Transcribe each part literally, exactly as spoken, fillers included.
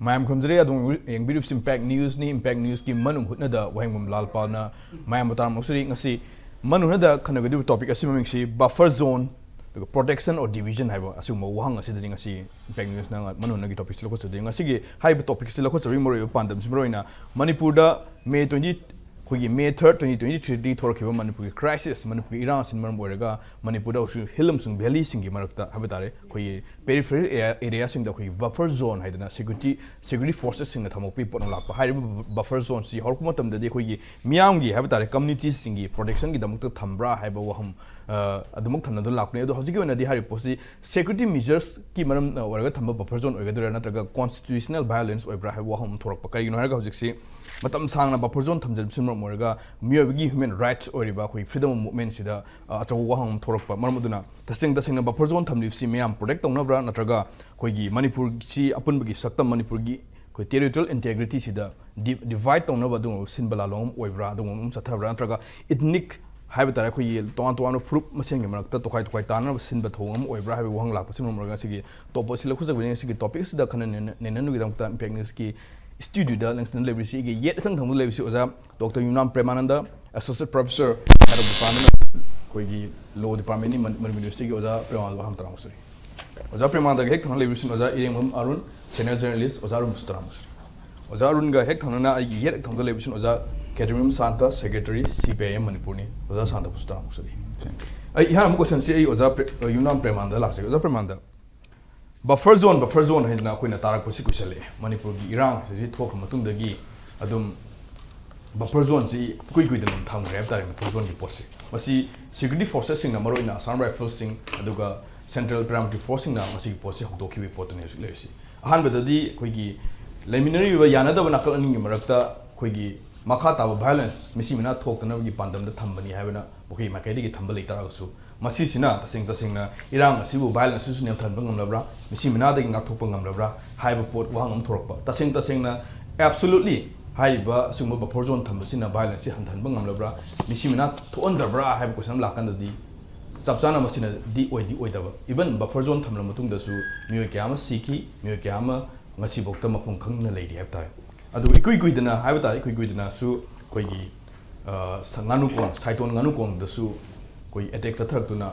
ꯃꯌꯥꯝ ꯈꯨꯔꯨꯝꯖꯔꯤ꯫ ꯑꯗꯨꯝ ꯌꯦꯡꯕꯤꯔꯤꯕꯁꯤ Impact Newsꯅꯤ꯫ Impact Newsꯀꯤ ꯃꯅꯨꯡ ꯍꯨꯠꯅꯗ ꯋꯥꯍꯦꯡꯕꯝ ꯂꯥꯜꯄꯥꯜꯅ ꯃꯌꯥꯝꯕꯨ ꯇꯔꯥꯝꯅ ꯑꯣꯛꯆꯔꯤ꯫ ꯉꯁꯤ ꯃꯅꯨꯡ ꯍꯨꯠꯅꯗ ꯈꯟꯅꯒꯗꯧꯔꯤꯕ topic ꯑꯁꯤ ꯃꯃꯤꯡꯁꯤ buffer zone, ꯑꯗꯨꯒ protection or division ꯍꯥꯏꯕ ꯑꯁꯤꯒꯨꯝꯕ ꯋꯥꯍꯪ ꯑꯁꯤꯗꯅꯤ ꯉꯁꯤ Impact Newsꯅ ꯃꯅꯨꯡ ꯍꯨꯠꯅꯒꯤ topicꯁꯤ ꯂꯧꯈꯠꯆꯗꯣꯏꯅꯤ꯫ ꯉꯁꯤꯒꯤ ꯍꯥꯏꯔꯤꯕ topicꯁꯤ ꯂꯧꯈꯠꯆꯕꯒꯤ ꯃꯔꯨꯑꯣꯏꯕ ꯄꯥꯟꯗꯝꯁꯤ ꯃꯔꯨꯑꯣꯏꯅ ꯃꯅꯤꯄꯨꯔꯗ May twenty, ꯑꯩꯈꯣꯏꯒꯤ May third, twenty twenty threeꯗꯒꯤ ꯊꯣꯔꯛꯈꯤꯕ ꯃꯅꯤꯄꯨꯔꯒꯤ crisis, ꯃꯅꯤꯄꯨꯔꯒꯤ ꯏꯔꯥꯡ ꯑꯁꯤꯅ ꯃꯔꯝ ꯑꯣꯏꯔꯒ ꯃꯅꯤꯄꯨꯔꯗ ꯍꯧꯖꯤꯛ hill ꯑꯃꯁꯨꯡ valleyꯁꯤꯡꯒꯤ ꯃꯔꯛꯇ ꯍꯥꯏꯕ ꯇꯥꯔꯦ, ꯑꯩꯈꯣꯏꯒꯤ peripheral area, areaꯁꯤꯡꯗ ꯑꯩꯈꯣꯏꯒꯤ buffer zone ꯍꯥꯏꯗꯅ security, security forcesꯁꯤꯡꯅ ꯊꯝꯃꯛꯄꯒꯤ ꯄꯣꯠ ꯑꯃ ꯂꯥꯛꯄ꯫ ꯍꯥꯏꯔꯤꯕ buffer zoneꯁꯤ ꯍꯧꯔꯛꯄ ꯃꯇꯝꯗꯗꯤ ꯑꯩꯈꯣꯏꯒꯤ ꯃꯤꯌꯥꯝꯒꯤ ꯍꯥꯏꯕ ꯇꯥꯔꯦ, communitiesꯁꯤꯡꯒꯤ protectionꯒꯤꯗꯃꯛꯇ ꯊꯝꯕ꯭ꯔꯥ ꯍꯥꯏꯕ ꯋꯥꯍꯪ, ꯑ, ꯑꯗꯨꯃꯛ ꯊꯝꯅꯗꯨꯅ ꯂꯥꯛꯄꯅꯤ꯫ ꯑꯗꯣ ꯍꯧꯖꯤꯛꯀꯤ ꯑꯣꯏꯅꯗꯤ ꯍꯥꯏꯔꯤꯕ ꯄꯣꯠꯁꯤ security measuresꯀꯤ ꯃꯔꯝ ꯑꯣꯏꯔꯒ ꯊꯝꯕ buffer zone ꯑꯣꯏꯒꯗꯣꯏꯔꯥ, ꯅꯠꯇ꯭ꯔꯒ constitutional violence ꯑꯣꯏꯕ꯭ꯔꯥ ꯍꯥꯏꯕ ꯋꯥꯍꯪ ꯑꯃ ꯊꯣꯔꯛꯄ꯫ ꯀꯔꯤꯒꯤꯅꯣ ꯍꯥꯏꯔꯒ ꯍꯧꯖꯤꯛꯁꯤ ꯃꯇꯝ ꯁꯥꯡꯅ buffer zone ꯊꯝꯖꯤꯟꯕꯁꯤꯅ ꯃꯔꯝ ꯑꯣꯏꯔꯒ ꯃꯤꯑꯣꯏꯕꯒꯤ human rights ꯑꯣꯏꯔꯤꯕ ꯑꯩꯈꯣꯏ freedom of movementꯁꯤꯗ, ꯑ, ꯑꯆꯧꯕ ꯋꯥꯍꯪ ꯑꯃ ꯊꯣꯔꯛꯄ꯫ ꯃꯔꯝ ꯑꯗꯨꯅ ꯇꯁꯦꯡ ꯇꯁꯦꯡꯅ buffer zone ꯊꯝꯂꯤꯕꯁꯤ ꯃꯤꯌꯥꯝ protect ꯇꯧꯅꯕ꯭ꯔꯥ, ꯅꯠꯇ꯭ꯔꯒ ꯑꯩꯈꯣꯏꯒꯤ ꯃꯅꯤꯄꯨꯔꯁꯤ ꯑꯄꯨꯟꯕꯒꯤ ꯁꯛꯇꯝ, ꯃꯅꯤꯄꯨꯔꯒꯤ ꯑꯩꯈꯣꯏ territorial integrityꯁꯤꯗ di-, divide ꯇꯧꯅꯕ ꯑꯗꯨꯒꯨꯝꯕ ꯁꯤꯟꯕ ꯂꯥꯡꯂꯣꯡ ꯑꯃ ꯑꯣꯏꯕ꯭ꯔꯥ, ꯑꯗꯨꯒꯨꯝꯕ ꯑꯃ ꯆꯠꯊꯕ꯭ꯔꯥ, ꯅꯠꯇ꯭ꯔꯒ ethnic ꯍꯥꯏꯕ ꯇꯥꯔꯦ, ꯑꯩꯈꯣꯏꯒꯤ ꯇꯣꯉꯥꯟ ꯇꯣꯉꯥꯟꯕ ꯐꯨꯔꯨꯞ ꯃꯁꯦꯟꯒꯤ ꯃꯔꯛꯇ ꯇꯣꯈꯥꯏ ꯇꯣꯈꯥꯏ ꯇꯥꯅꯅꯕ ꯁꯤꯟꯕ ꯊꯧꯑꯣꯡ ꯑꯃ ꯑꯣꯏꯕ꯭ꯔꯥ ꯍꯥꯏꯕꯒꯤ ꯋꯥꯍꯪ ꯂꯥꯛꯄꯁꯤꯅ ꯃꯔꯝ ꯑꯣꯏꯔꯒ ꯉꯁꯤꯒꯤ topic ꯑꯁꯤ ꯂꯧꯈꯠꯆꯕꯅꯤ꯫ ꯉꯁꯤꯒꯤ topic ꯑꯁꯤꯗ ꯈꯟꯅ ꯅꯩꯅ-, ꯅꯩꯅꯅꯕꯒꯤꯗꯃꯛꯇ Impact Newsꯀꯤ studioꯗ ꯂꯦꯡꯁꯤꯟꯗꯨꯅ ꯂꯩꯕꯤꯔꯤꯁꯤ ꯑꯩꯒꯤ ꯌꯦꯠ ꯊꯪ ꯊꯪꯕꯗ ꯂꯩꯕꯁꯤ ꯑꯣꯖꯥ ꯗꯣꯛꯇꯔ ꯌꯨꯝꯅꯥꯝ ꯄ꯭ꯔꯦꯃꯥꯅꯟꯗ, Associate Professor, ꯍꯥꯏꯔꯤꯕ ꯗꯤꯄꯥꯔꯠꯃꯦꯟ ꯑꯩꯈꯣꯏꯒꯤ Law Departmentꯅꯤ, ꯃꯅꯤ-, ꯃꯅꯤꯄꯨꯔ ꯌꯨꯅꯤꯚꯔꯁꯤꯇꯤꯒꯤ꯫ ꯑꯣꯖꯥ ꯄ꯭ꯔꯦꯃꯥꯅꯟꯗ ꯋꯥꯍꯪ ꯇꯔꯥꯃꯨꯛ ꯆꯠꯆꯔꯤ꯫ ꯑꯣꯖꯥ ꯄ꯭ꯔꯦꯃꯥꯅꯟꯗꯒꯤ ꯍꯦꯛ ꯊꯪꯅ ꯂꯩꯕꯁꯤꯅ ꯑꯣꯖꯥ ꯏꯔꯦꯡꯕꯝ ꯑꯔꯨꯟ, senior journalist, ꯑꯣꯖꯥ ꯑꯔꯨꯟꯕꯨꯁꯨ ꯇꯔꯥꯃꯨꯛ ꯆꯠꯆꯔꯤ꯫ ꯑꯣꯖꯥ ꯑꯔꯨꯟꯒ ꯍꯦꯛ ꯊꯪꯅꯅ ꯑꯩꯒꯤ ꯌꯦꯠ ꯍꯦꯛ ꯊꯪꯅꯗ ꯂꯩꯕꯁꯤꯅ ꯑꯣꯖꯥ ꯈꯦꯇ꯭ꯔꯤꯃꯌꯨꯝ ꯁꯥꯟꯇ, Secretary, CPIM ꯃꯅꯤꯄꯨꯔꯅꯤ꯫ ꯑꯣꯖꯥ ꯁꯥꯟꯇꯕꯨꯁꯨ ꯇꯔꯥꯃꯨꯛ ꯆꯠꯆꯔꯤ꯫ ꯑꯩ ꯏꯍꯥꯟ ꯍꯥꯟꯕ questionꯁꯤ ꯑꯩ ꯑꯣꯖꯥ ꯄ꯭ꯔꯦ-, ꯌꯨꯝꯅꯥꯝ ꯄ꯭ꯔꯦꯃꯥꯅꯟꯗ ꯂꯥꯛꯆꯒꯦ꯫ ꯑꯣꯖꯥ ꯄ꯭ꯔꯦꯃꯥꯅꯟꯗ, buffer zone, buffer zone ꯍꯥꯏꯗꯅ ꯑꯩꯈꯣꯏꯅ ꯇꯥꯔꯛꯄꯁꯤ ꯀꯨꯏꯁꯜꯂꯛꯑꯦ꯫ ꯃꯅꯤꯄꯨꯔꯒꯤ ꯏꯔꯥꯡ ꯑꯁꯤ ꯊꯣꯛꯈ꯭ꯔ ꯃꯇꯨꯡꯗꯒꯤ ꯑꯗꯨꯝ buffer zoneꯁꯤ ꯏꯀꯨꯏ ꯀꯨꯏꯗꯅ ꯑꯗꯨꯝ ꯊꯝꯈ꯭ꯔꯦ ꯍꯥꯏꯕ ꯇꯥꯔꯦ, buffer zoneꯒꯤ ꯄꯣꯠꯁꯤ꯫ ꯃꯁꯤ security forcesꯁꯤꯡꯅ, ꯃꯔꯨꯑꯣꯏꯅ Assam Riflesꯁꯤꯡ ꯑꯗꯨꯒ Central Paramilitary Forceꯁꯤꯡꯅ ꯃꯁꯤꯒꯤ ꯄꯣꯠꯁꯤ ꯍꯧꯗꯣꯛꯈꯤꯕꯒꯤ ꯄꯣꯠꯇꯨꯅꯤ ꯍꯧꯖꯤꯛ ꯂꯩꯔꯤꯁꯤ꯫ ꯑꯍꯥꯟꯕꯗꯗꯤ ꯑꯩꯈꯣꯏꯒꯤ ꯂꯩꯃꯤꯟꯅꯔꯤꯕ ꯌꯥꯅꯗꯕ ꯅꯥꯀꯜ ꯑꯅꯤꯒꯤ ꯃꯔꯛꯇ ꯑꯩꯈꯣꯏꯒꯤ ꯃꯈꯥ ꯇꯥꯕ violence, ꯃꯤꯁꯤ ꯃꯤꯅꯥ ꯊꯣꯛꯇꯅꯕꯒꯤ ꯄꯥꯟꯗꯝꯗ ꯊꯝꯕꯅꯤ ꯍꯥꯏꯕꯅ ꯃꯈꯣꯏꯒꯤ ꯃꯥꯏꯀꯩꯗꯒꯤ ꯊꯝꯕ ꯂꯩ ꯇꯥꯔꯒꯁꯨ, ꯃꯁꯤꯁꯤꯅ ꯇꯁꯦꯡ ꯇꯁꯦꯡꯅ ꯏꯔꯥꯡ ꯑꯁꯤꯕꯨ, violence ꯑꯁꯤꯁꯨ ꯅꯦꯝꯊꯍꯟꯕ ꯉꯝꯂꯕ꯭ꯔꯥ, ꯃꯤꯁꯤ ꯃꯤꯅꯥꯗꯒꯤ ꯉꯥꯛꯊꯣꯛꯄ ꯉꯝꯂꯕ꯭ꯔꯥ ꯍꯥꯏꯕ ꯄꯣꯠ ꯋꯥꯍꯪ ꯑꯃ ꯊꯣꯔꯛꯄ꯫ ꯇꯁꯦꯡ ꯇꯁꯦꯡꯅ, absolutely, ꯍꯥꯏꯔꯤꯕ ꯑꯁꯤꯒꯨꯝꯕ buffer zone ꯊꯝꯕꯁꯤꯅ violenceꯁꯤ ꯍꯟꯊꯍꯟꯕ ꯉꯝꯂꯕ꯭ꯔꯥ, ꯃꯤꯁꯤ ꯃꯤꯅꯥ ꯊꯣꯛꯍꯟꯗꯕ꯭ꯔꯥ ꯍꯥꯏꯕ question ꯑꯃ ꯂꯥꯛꯀꯥꯟꯗꯗꯤ, ꯆꯞ ꯆꯥꯅ ꯃꯁꯤꯅꯗꯤ ꯑꯣꯏꯗꯤ ꯑꯣꯏꯗꯕ꯫ Even buffer zone ꯊꯝꯂꯕ ꯃꯇꯨꯡꯗꯁꯨ ꯃꯤꯑꯣꯏ ꯀꯌꯥ ꯑꯃ ꯁꯤꯈꯤ, ꯃꯤꯑꯣꯏ ꯀꯌꯥ ꯑꯃ ꯉꯁꯤꯐꯥꯎꯗ ꯃꯐꯝ ꯈꯪꯗꯅ ꯂꯩꯔꯤ ꯍꯥꯏꯕ ꯇꯥꯔꯦ꯫ ꯑꯗꯨꯒ ꯏꯀꯨꯏ ꯀꯨꯏꯗꯅ ꯍꯥꯏꯕ ꯇꯥꯔꯦ, ꯏꯀꯨꯏ ꯀꯨꯏꯗꯅꯁꯨ ꯑꯩꯈꯣꯏꯒꯤ, ꯑ, ꯁ-, ꯉꯥꯅꯨꯀꯣꯟ, ꯁꯥꯏꯇꯣꯟ ꯉꯥꯅꯨꯀꯣꯟꯗꯁꯨ ꯑꯩꯈꯣꯏ ꯑꯦꯇꯦꯛ ꯆꯠꯊꯔꯛꯇꯨꯅ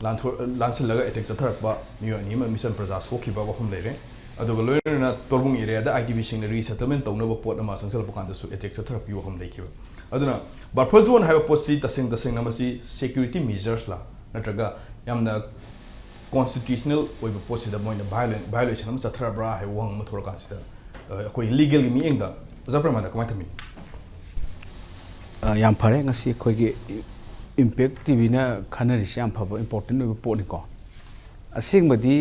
ꯂꯥꯟꯊꯣ-, ꯂꯥꯟꯁꯤꯜꯂꯒ ꯑꯦꯇꯦꯛ ꯆꯠꯊꯔꯛꯄ ꯃꯤꯑꯣꯏ ꯑꯅꯤ ꯑꯃ ꯃꯤꯆꯝ ꯄ꯭ꯔꯖꯥ ꯁꯣꯛꯈꯤꯕ ꯋꯥꯐꯝ ꯂꯩꯔꯦ꯫ ꯑꯗꯨꯒ ꯂꯣꯏꯅꯅ ꯇꯣꯔꯕꯨꯡ ꯑꯦꯔꯤꯌꯥꯗ ꯑꯥꯏ ꯗꯤ ꯕꯤꯁꯤꯡꯅ ꯔꯤꯁꯦꯇꯜꯃꯦꯟ ꯇꯧꯅꯕ ꯄꯣꯠ ꯑꯃ ꯆꯪꯁꯤꯜꯂꯛꯄ ꯀꯥꯟꯗꯁꯨ ꯑꯦꯇꯦꯛ ꯆꯠꯊꯔꯛꯄꯒꯤ ꯋꯥꯐꯝ ꯂꯩꯈꯤꯕ꯫ ꯑꯗꯨꯅ ꯕꯐꯔ ꯖꯣꯟ ꯍꯥꯏꯕ ꯄꯣꯠꯁꯤ ꯇꯁꯦꯡ ꯇꯁꯦꯡꯅ ꯃꯁꯤ ꯁꯦꯀ꯭ꯌꯨꯔꯤꯇꯤ ꯃꯦꯖꯔꯁꯂ ꯅꯠꯇ꯭ꯔꯒ ꯌꯥꯝꯅ ꯀꯣꯟꯁꯇꯤꯇ꯭ꯌꯨꯁꯅꯦꯜ ꯑꯣꯏꯕ ꯄꯣꯠꯁꯤꯗ ꯃꯣꯏꯅ ꯚꯥꯏꯑꯣꯂꯦ-, ꯚꯥꯏꯑꯣꯂꯦꯁꯟ ꯑꯃ ꯆꯠꯊꯔꯕ꯭ꯔꯥ ꯍꯥꯏꯕ ꯋꯥꯍꯪ ꯑꯃ ꯊꯣꯛꯂꯛꯀꯥꯟꯁꯤꯗ, ꯑ, ꯑꯩꯈꯣꯏ ꯂꯤꯒꯦꯜꯒꯤ ꯃꯤꯠꯌꯦꯡꯗ ꯑꯣꯖꯥ ꯄ꯭ꯔꯦꯃꯥꯅꯟꯗ ꯀꯃꯥꯏꯅ ꯊꯝꯕꯤꯅꯤ? ꯑ, ꯌꯥꯝ ꯐꯔꯦ꯫ ꯉꯁꯤ ꯑꯩꯈꯣꯏꯒꯤ ꯏꯝꯄꯦꯛ ꯇꯤ ꯚꯤꯅ ꯈꯟꯅꯔꯤꯁꯤ ꯌꯥꯝ ꯐꯕ, ꯏꯝꯄꯣꯔꯇꯦꯟ ꯑꯣꯏꯕ ꯄꯣꯠꯅꯤꯀꯣ꯫ ꯑꯁꯦꯡꯕꯗꯤ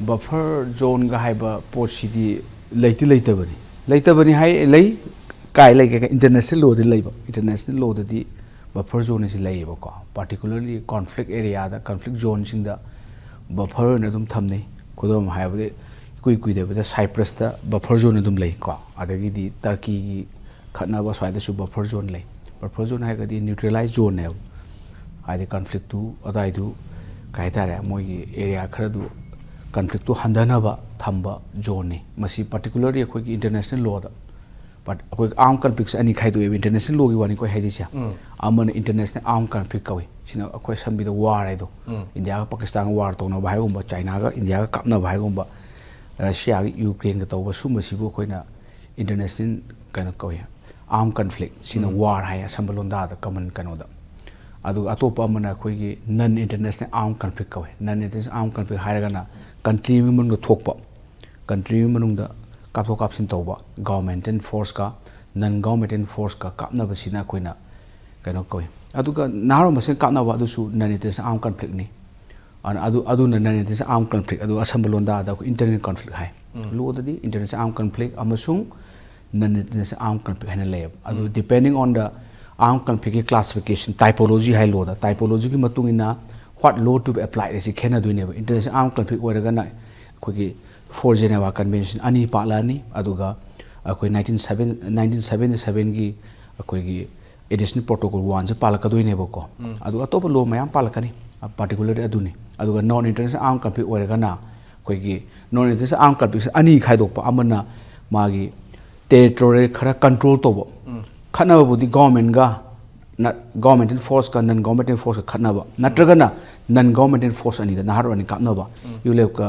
ꯕꯐꯔ ꯖꯣꯟꯒ ꯍꯥꯏꯕ ꯄꯣꯠꯁꯤꯗꯤ ꯂꯩꯇꯤ ꯂꯩꯇꯕꯅꯤ꯫ ꯂꯩꯇꯕꯅꯤ ꯍꯥꯏ, ꯂꯩ꯫ ꯀꯥꯏ ꯂꯩꯒꯦ? ꯏꯟꯇꯔꯅꯦꯁꯅꯦꯜ ꯂꯣꯗꯤ ꯂꯩꯕ꯫ ꯏꯟꯇꯔꯅꯦꯁꯅꯦꯜ ꯂꯣꯗꯗꯤ ꯕꯐꯔ ꯖꯣꯟ ꯑꯁꯤ ꯂꯩꯌꯦꯕꯀꯣ꯫ ꯄꯥꯔꯇꯤꯀꯨꯂꯔꯂꯤ ꯀꯣꯟꯐ꯭ꯂꯤꯛ ꯑꯦꯔꯤꯌꯥꯗ, ꯀꯟꯐ꯭ꯂꯤꯛ ꯖꯣꯟꯁꯤꯡꯗ ꯕꯐꯔ ꯑꯣꯏꯅ ꯑꯗꯨꯝ ꯊꯝꯅꯩ꯫ ꯈꯨꯗꯝ ꯑꯃ ꯍꯥꯏꯔꯕꯗ, ꯏꯀꯨꯏ ꯀꯨꯏꯗꯕꯤꯗ ꯁꯥꯏꯄ꯭ꯔꯁꯇ ꯕꯐꯔ ꯖꯣꯟ ꯑꯗꯨꯝ ꯂꯩꯀꯣ꯫ ꯑꯗꯒꯤꯗꯤ ꯇꯔꯀꯤꯒꯤ ꯈꯠꯅꯕ ꯁ꯭ꯋꯥꯏꯗꯁꯨ ꯕꯐꯔ ꯖꯣꯟ ꯂꯩ꯫ ꯕꯐꯔ ꯖꯣꯟ ꯍꯥꯏꯔꯒꯗꯤ ꯅ꯭ꯌꯨꯇ꯭ꯔꯦꯂꯥꯏꯁ ꯖꯣꯟꯅꯦꯕ꯫ ꯍꯥꯏꯗꯤ ꯀꯟꯐ꯭ꯂꯤꯛꯇꯨ ꯑꯗꯨꯋꯥꯏꯗꯨ, ꯀꯩ ꯍꯥꯏꯇꯥꯔꯦ, ꯃꯣꯏꯒꯤ ꯑꯦꯔꯤꯌꯥ ꯈꯔꯗꯨ ꯀꯟꯐ꯭ꯂꯤꯛꯇꯨ ꯍꯟꯊꯅꯕ ꯊꯝꯕ ꯖꯣꯟꯅꯤ꯫ ꯃꯁꯤ ꯄꯥꯔꯇꯤꯀꯨꯂꯔꯂꯤ ꯑꯩꯈꯣꯏꯒꯤ ꯏꯟꯇꯔꯅꯦꯁꯅꯦꯜ ꯂꯣꯗ, ꯄꯥꯔꯠ-, ꯑꯩꯈꯣꯏ ꯑꯥꯔꯝ ꯀꯟꯐ꯭ꯂꯤꯛꯁꯦ ꯑꯅꯤ ꯈꯥꯏꯗꯣꯛꯑꯦꯕ, ꯏꯟꯇꯔꯅꯦꯁꯅꯦꯜ ꯂꯣꯒꯤ ꯋꯥꯅꯤꯀꯣ ꯑꯩ ꯍꯥꯏꯖꯩꯁꯦ꯫ ꯎꯝ꯫ ꯑꯃꯅ ꯏꯟꯇꯔꯅꯦꯁꯅꯦꯜ ꯑꯥꯔꯝ ꯀꯟꯐ꯭ꯂꯤꯛ ꯀꯧꯏ꯫ ꯁꯤꯅ ꯑꯩꯈꯣꯏ ꯁꯝꯕꯤꯗ ꯋꯥꯔ ꯍꯥꯏꯗꯣ, ꯎꯝ꯫ ꯏꯟꯗꯤꯌꯥꯒ ꯄꯥꯀꯤꯁꯇꯥꯟꯒ ꯋꯥꯔ ꯇꯧꯅꯕ ꯍꯥꯏꯒꯨꯝꯕ, ꯆꯥꯏꯅꯥꯒ ꯏꯟꯗꯤꯌꯥꯒ ꯀꯥꯞꯅꯕ ꯍꯥꯏꯒꯨꯝꯕ, ꯔꯁꯤꯌꯥꯒ ꯌꯨꯀ꯭ꯔꯦꯟꯒ ꯇꯧꯕ, ꯁꯨꯝꯕꯁꯤꯕꯨ ꯑꯩꯈꯣꯏꯅ ꯏꯟꯇꯔꯅꯦꯁꯅꯦꯜ ꯀꯩꯅꯣ ꯀꯧꯏ, ꯑꯥꯔꯝ ꯀꯟꯐ꯭ꯂꯤꯛ꯫ ꯁꯤꯅ ꯎꯝ꯫ ꯋꯥꯔ ꯍꯥꯏ ꯑꯁꯝꯕ ꯂꯣꯟꯗꯥꯗ, ꯀꯃꯟ ꯀꯩꯅꯣꯗ꯫ ꯑꯗꯨꯒ ꯑꯇꯣꯞꯄ ꯑꯃꯅ ꯑꯩꯈꯣꯏꯒꯤ ꯅꯟ ꯏꯟꯇꯔꯅꯦꯁꯅꯦꯜ ꯑꯥꯔꯝ ꯀꯟꯐ꯭ꯂꯤꯛ ꯀꯧꯏ꯫ ꯅꯟ ꯏꯟꯇꯔꯅꯦꯁꯅꯦꯜ ꯑꯥꯔꯝ ꯀꯟꯐ꯭ꯂꯤꯛ ꯍꯥꯏꯔꯒꯅ ꯀꯟꯇ꯭ꯔꯤ ꯑꯃꯒꯤ ꯃꯅꯨꯡꯗ ꯊꯣꯛꯄ, ꯀꯟꯇ꯭ꯔꯤ ꯑꯃꯒꯤ ꯃꯅꯨꯡꯗ ꯀꯥꯞꯊꯣꯛ ꯀꯥꯞꯁꯤꯟ ꯇꯧꯕ, ꯒꯚꯔꯟꯃꯦꯟꯇꯦꯜ ꯐꯣꯔꯁꯀ ꯅꯟ ꯒꯚꯔꯟꯃꯦꯟꯇꯦꯜ ꯐꯣꯔꯁꯀ ꯀꯥꯞꯅꯕꯁꯤꯅ ꯑꯩꯈꯣꯏꯅ ꯀꯩꯅꯣ ꯀꯧꯏ꯫ ꯑꯗꯨꯒ ꯅꯍꯥꯔꯣꯜ ꯃꯁꯦꯟ ꯀꯥꯞꯅꯕ, ꯑꯗꯨꯁꯨ ꯅꯟ ꯏꯟꯇꯔꯅꯦꯁꯅꯦꯜ ꯑꯥꯔꯝ ꯀꯟꯐ꯭ꯂꯤꯛꯅꯤ꯫ ꯑꯗꯨꯅ, ꯑꯗꯨ, ꯑꯗꯨꯅ ꯅꯟ ꯏꯟꯇꯔꯅꯦꯁꯅꯦꯜ ꯑꯥꯔꯝ ꯀꯟꯐ꯭ꯂꯤꯛ, ꯑꯗꯨ ꯑꯁꯝꯕ ꯂꯣꯟꯗꯥꯗ ꯑꯩꯈꯣꯏ ꯏꯟꯇꯔꯅꯦꯁꯅꯦꯜ ꯀꯟꯐ꯭ꯂꯤꯛ ꯍꯥꯏ꯫ ꯎꯝ꯫ ꯂꯣꯗꯗꯤ ꯏꯟꯇꯔꯅꯦꯁꯅꯦꯜ ꯑꯥꯔꯝ ꯀꯟꯐ꯭ꯂꯤꯛ ꯑꯃꯁꯨꯡ ꯅꯟ ꯏꯟꯇꯔꯅꯦꯁꯅꯦꯜ ꯑꯥꯔꯝ ꯀꯟꯐ꯭ꯂꯤꯛ ꯍꯥꯏꯅ ꯂꯩꯌꯦꯕ꯫ ꯑꯗꯨ ꯎꯝ꯫ Depending on the armed conflict ꯀꯤ classification, typology ꯍꯥꯏ ꯂꯣꯗ, typology ꯒꯤ ꯃꯇꯨꯡ ꯏꯟꯅ what law to be applied ꯑꯁꯤ ꯈꯦꯠꯅꯗꯣꯏꯅꯦꯕ꯫ ꯏꯟꯇꯔꯅꯦꯁꯅꯦꯜ ꯑꯥꯔꯝ ꯀꯟꯐ꯭ꯂꯤꯛ ꯑꯣꯏꯔꯒꯅ ꯑꯩꯈꯣꯏꯒꯤ ꯐꯣꯔ ꯖꯦꯅꯦꯚꯥ ꯀꯟꯚꯦꯟꯁꯟ ꯑꯅꯤ ꯄꯥꯠꯂꯛꯑꯅꯤ, ꯑꯗꯨꯒ ꯑꯩꯈꯣꯏ ꯅꯥꯏꯟꯇꯤꯟ ꯁꯚꯦꯟ, ꯅꯥꯏꯟꯇꯤꯟ ꯁꯚꯦꯟꯇꯤ ꯁꯚꯦꯟꯒꯤ ꯑꯩꯈꯣꯏꯒꯤ ꯑꯦꯗꯤꯁꯅꯦꯜ ꯄ꯭ꯔꯣꯇꯣꯀꯣꯜ ꯋꯥꯟꯁꯦ ꯄꯥꯜꯂꯛꯀꯗꯣꯏꯅꯦꯕꯀꯣ꯫ ꯎꯝ꯫ ꯑꯗꯨꯒ ꯑꯇꯣꯞꯄ ꯂꯣ ꯃꯌꯥꯝ ꯄꯥꯜꯂꯛꯀꯅꯤ, ꯄꯥꯔꯇꯤꯀꯨꯂꯔꯂꯤ ꯑꯗꯨꯅꯤ꯫ ꯑꯗꯨꯒ ꯅꯟ ꯏꯟꯇꯔꯅꯦꯁꯅꯦꯜ ꯑꯥꯔꯝ ꯀꯟꯐ꯭ꯂꯤꯛ ꯑꯣꯏꯔꯒꯅ ꯑꯩꯈꯣꯏꯒꯤ non international armed conflict ꯑꯅꯤ ꯈꯥꯏꯗꯣꯛꯄ, ꯑꯃꯅ ꯃꯥꯒꯤ territory ꯈꯔ control ꯇꯧꯕ, ꯈꯠꯅꯕꯕꯨꯗꯤ government ꯒ, government force ꯀ non government force ꯀ ꯈꯠꯅꯕ, ꯅꯠꯇ꯭ꯔꯒꯅ non government force ꯑꯅꯤꯗ ꯅꯍꯥꯔꯣꯟ ꯑꯅꯤ ꯀꯥꯞꯅꯕ, ꯌꯨꯂꯦꯞꯀ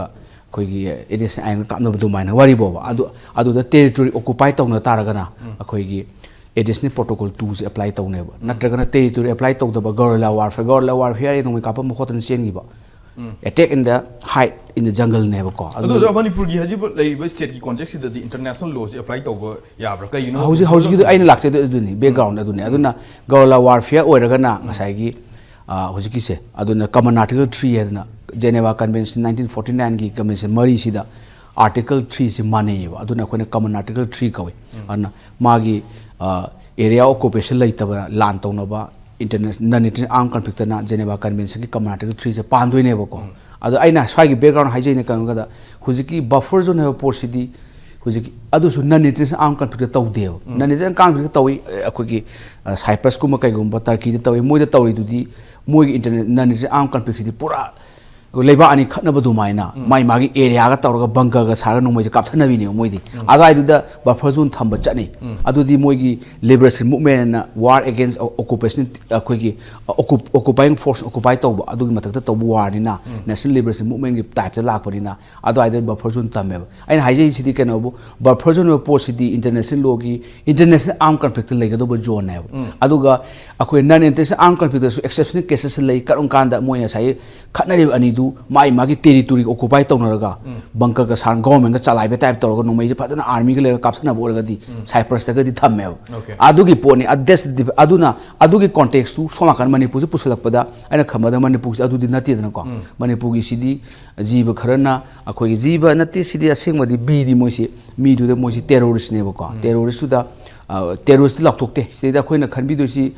ꯑꯩꯈꯣꯏꯒꯤ ꯑꯦꯗꯤꯁꯅꯦꯜ ꯑꯥꯏꯟꯒ ꯀꯥꯞꯅꯕ ꯑꯗꯨꯃꯥꯏꯅ ꯋꯥꯔꯤꯕꯣꯕ꯫ ꯑꯗꯨ, ꯑꯗꯨꯗ territory occupy ꯇꯧꯅ ꯇꯥꯔꯒꯅ ꯑꯩꯈꯣꯏꯒꯤ additional protocol two ꯁꯦ apply ꯇꯧꯅꯦꯕ꯫ ꯅꯠꯇ꯭ꯔꯒꯅ territory apply ꯇꯧꯗꯕ guerrilla warfare, guerrilla warfare ꯍꯥꯏꯔꯦ ꯅꯣꯡꯃꯩ ꯀꯥꯞꯄ ꯃꯈꯣꯠꯇꯅ ꯆꯦꯟꯈꯤꯕ, attack in the hide in the jungle ꯅꯦꯕꯀꯣ꯫ ꯑꯗꯨ ꯑꯗꯨꯁꯨ ꯃꯅꯤꯄꯨꯔꯒꯤ ꯍꯧꯖꯤꯛ ꯂꯩꯔꯤꯕ state ꯀꯤ context ꯁꯤꯗꯗꯤ international law ꯁꯤ apply ꯇꯧꯕ ꯌꯥꯕ꯭ꯔꯥ? ꯀꯩꯒꯤꯅꯣ ꯍꯧꯖꯤꯛ, ꯍꯧꯖꯤꯛꯀꯤꯗꯣ ꯑꯩꯅ ꯂꯥꯛꯆꯗꯣꯏ ꯑꯗꯨꯅꯤ, background ꯑꯗꯨꯅꯤ꯫ ꯑꯗꯨꯅ guerrilla warfare ꯑꯣꯏꯔꯒꯅ ꯉꯁꯥꯏꯒꯤ, ꯑ, ꯍꯧꯖꯤꯛꯀꯤꯁꯦ, ꯑꯗꯨꯅ common article three ꯍꯥꯏꯗꯅ Geneva Convention nineteen forty nine ꯒꯤ convention ꯃꯔꯤꯁꯤꯗ article three ꯁꯤ ꯃꯥꯟꯅꯩꯌꯦꯕ꯫ ꯑꯗꯨꯅ ꯑꯩꯈꯣꯏꯅ common article three ꯀꯧꯏ꯫ ꯑꯗꯨꯅ ꯃꯥꯒꯤ, ꯑ, area occupation ꯂꯩꯇꯕ ꯂꯥꯟ ꯇꯧꯅꯕ international, non international armed conflict ꯅ Geneva Convention ꯒꯤ common article three ꯁꯦ ꯄꯥꯟꯗꯣꯏꯅꯦꯕꯀꯣ꯫ ꯑꯗꯣ ꯑꯩꯅ ꯁ꯭ꯋꯥꯏꯒꯤ background ꯍꯥꯏꯖꯩꯅ ꯀꯩꯅꯣ ꯍꯥꯏꯕꯗ, ꯍꯧꯖꯤꯛꯀꯤ buffer zone ꯍꯥꯏꯕ ꯄꯣꯠꯁꯤꯗꯤ ꯍꯧꯖꯤꯛꯀꯤ ꯑꯗꯨꯁꯨ non international armed conflict ꯇꯧꯗꯦꯕ꯫ Non international armed conflict ꯇꯧꯏ, ꯑꯩꯈꯣꯏꯒꯤ, ꯑ, Cyprus ꯀꯨꯝꯕ ꯀꯩꯒꯨꯝꯕ Turkey ꯗ ꯇꯧꯏ꯫ ꯃꯣꯏꯗ ꯇꯧꯔꯤꯗꯨꯗꯤ ꯃꯣꯏꯒꯤ interna-, non international armed conflict ꯁꯤꯗꯤ ꯄꯨꯔꯥ ꯂꯩꯕꯥꯛ ꯑꯅꯤ ꯈꯠꯅꯕ ꯑꯗꯨꯃꯥꯏꯅ ꯃꯥꯏ ꯃꯥꯒꯤ area ꯒ ꯇꯧꯔꯒ bunker ꯒ ꯁꯥꯔꯒ ꯅꯣꯡꯃꯩꯁꯦ ꯀꯥꯞꯊꯅꯕꯤꯅꯦꯕ ꯃꯣꯏꯗꯤ꯫ ꯑꯗꯨꯋꯥꯏꯗꯨꯗ buffer zone ꯊꯝꯕ ꯆꯠꯅꯩ꯫ ꯑꯗꯨꯗꯤ ꯃꯣꯏꯒꯤ liberation movement ꯅ war against occupation, ꯑꯩꯈꯣꯏꯒꯤ, ꯑ, occup-, occupying force occupy ꯇꯧꯕ, ꯑꯗꯨꯒꯤ ꯃꯊꯛꯇ ꯇꯧꯕ war ꯅꯤꯅ, national liberation movement ꯀꯤ type ꯇ ꯂꯥꯛꯄꯅꯤꯅ, ꯑꯗꯨꯋꯥꯏꯗ buffer zone ꯊꯝꯃꯦꯕ꯫ ꯑꯩꯅ ꯍꯥꯏꯖꯔꯤꯁꯤꯗꯤ ꯀꯩꯅꯣꯕꯨ, buffer zone ꯍꯥꯏꯕ ꯄꯣꯠꯁꯤꯗꯤ international law ꯒꯤ international armed conflict ꯂꯩꯒꯗꯧꯕ zone ꯅꯦꯕ꯫ ꯑꯗꯨꯒ ꯑꯩꯈꯣꯏ non international armed conflict ꯇꯁꯨ exceptional cases ꯂꯩ꯫ ꯀꯔꯝ ꯀꯥꯟꯗ ꯃꯣꯏ ꯉꯁꯥꯏꯒꯤ ꯈꯠꯅꯔꯤꯕ ꯑꯅꯤꯗꯨ ꯃꯥꯏ ꯃꯥꯒꯤ territory ꯒ occupy ꯇꯧꯅꯔꯒ, bunker ꯒ ꯁꯥꯔ government ꯒ ꯆꯂꯥꯏꯕ type ꯇꯧꯔꯒ ꯅꯣꯡꯃꯩꯁꯦ ꯐꯖꯅ army ꯒ ꯂꯩꯔꯒ ꯀꯥꯞꯊꯅꯕ ꯑꯣꯏꯔꯒꯗꯤ Cyprus ꯇꯒꯗꯤ ꯊꯝꯃꯦꯕ꯫ ꯑꯗꯨꯒꯤ ꯄꯣꯠꯅꯤ꯫ ꯑ, that's the diff-, ꯑꯗꯨꯅ ꯑꯗꯨꯒꯤ context ꯇꯨ ꯁꯣꯝ ꯅꯥꯀꯟ ꯃꯅꯤꯄꯨꯔꯁꯤ ꯄꯨꯁꯤꯜꯂꯛꯄꯗ ꯑꯩꯅ ꯈꯟꯕꯗ ꯃꯅꯤꯄꯨꯔꯁꯤ ꯑꯗꯨꯗꯤ ꯅꯠꯇꯦꯗꯅꯀꯣ꯫ ꯃꯅꯤꯄꯨꯔꯒꯤꯁꯤꯗꯤ ꯖꯤꯕ ꯈꯔꯅ, ꯑꯩꯈꯣꯏꯒꯤ ꯖꯤꯕ ꯅꯠꯇꯦ, ꯁꯤꯗꯤ ꯑꯁꯦꯡꯕꯗꯤ ꯃꯤꯗꯤ ꯃꯣꯏꯁꯤ, ꯃꯤꯗꯨꯗ ꯃꯣꯏꯁꯤ terrorist ꯅꯦꯕꯀꯣ꯫ Terrorist ꯇꯨꯗ, ꯑ, terrorist ꯇꯤ ꯂꯥꯎꯊꯣꯛꯇꯦ꯫ ꯁꯤꯗꯩꯗ ꯑꯩꯈꯣꯏꯅ ꯈꯟꯕꯤꯗꯣꯏꯁꯤ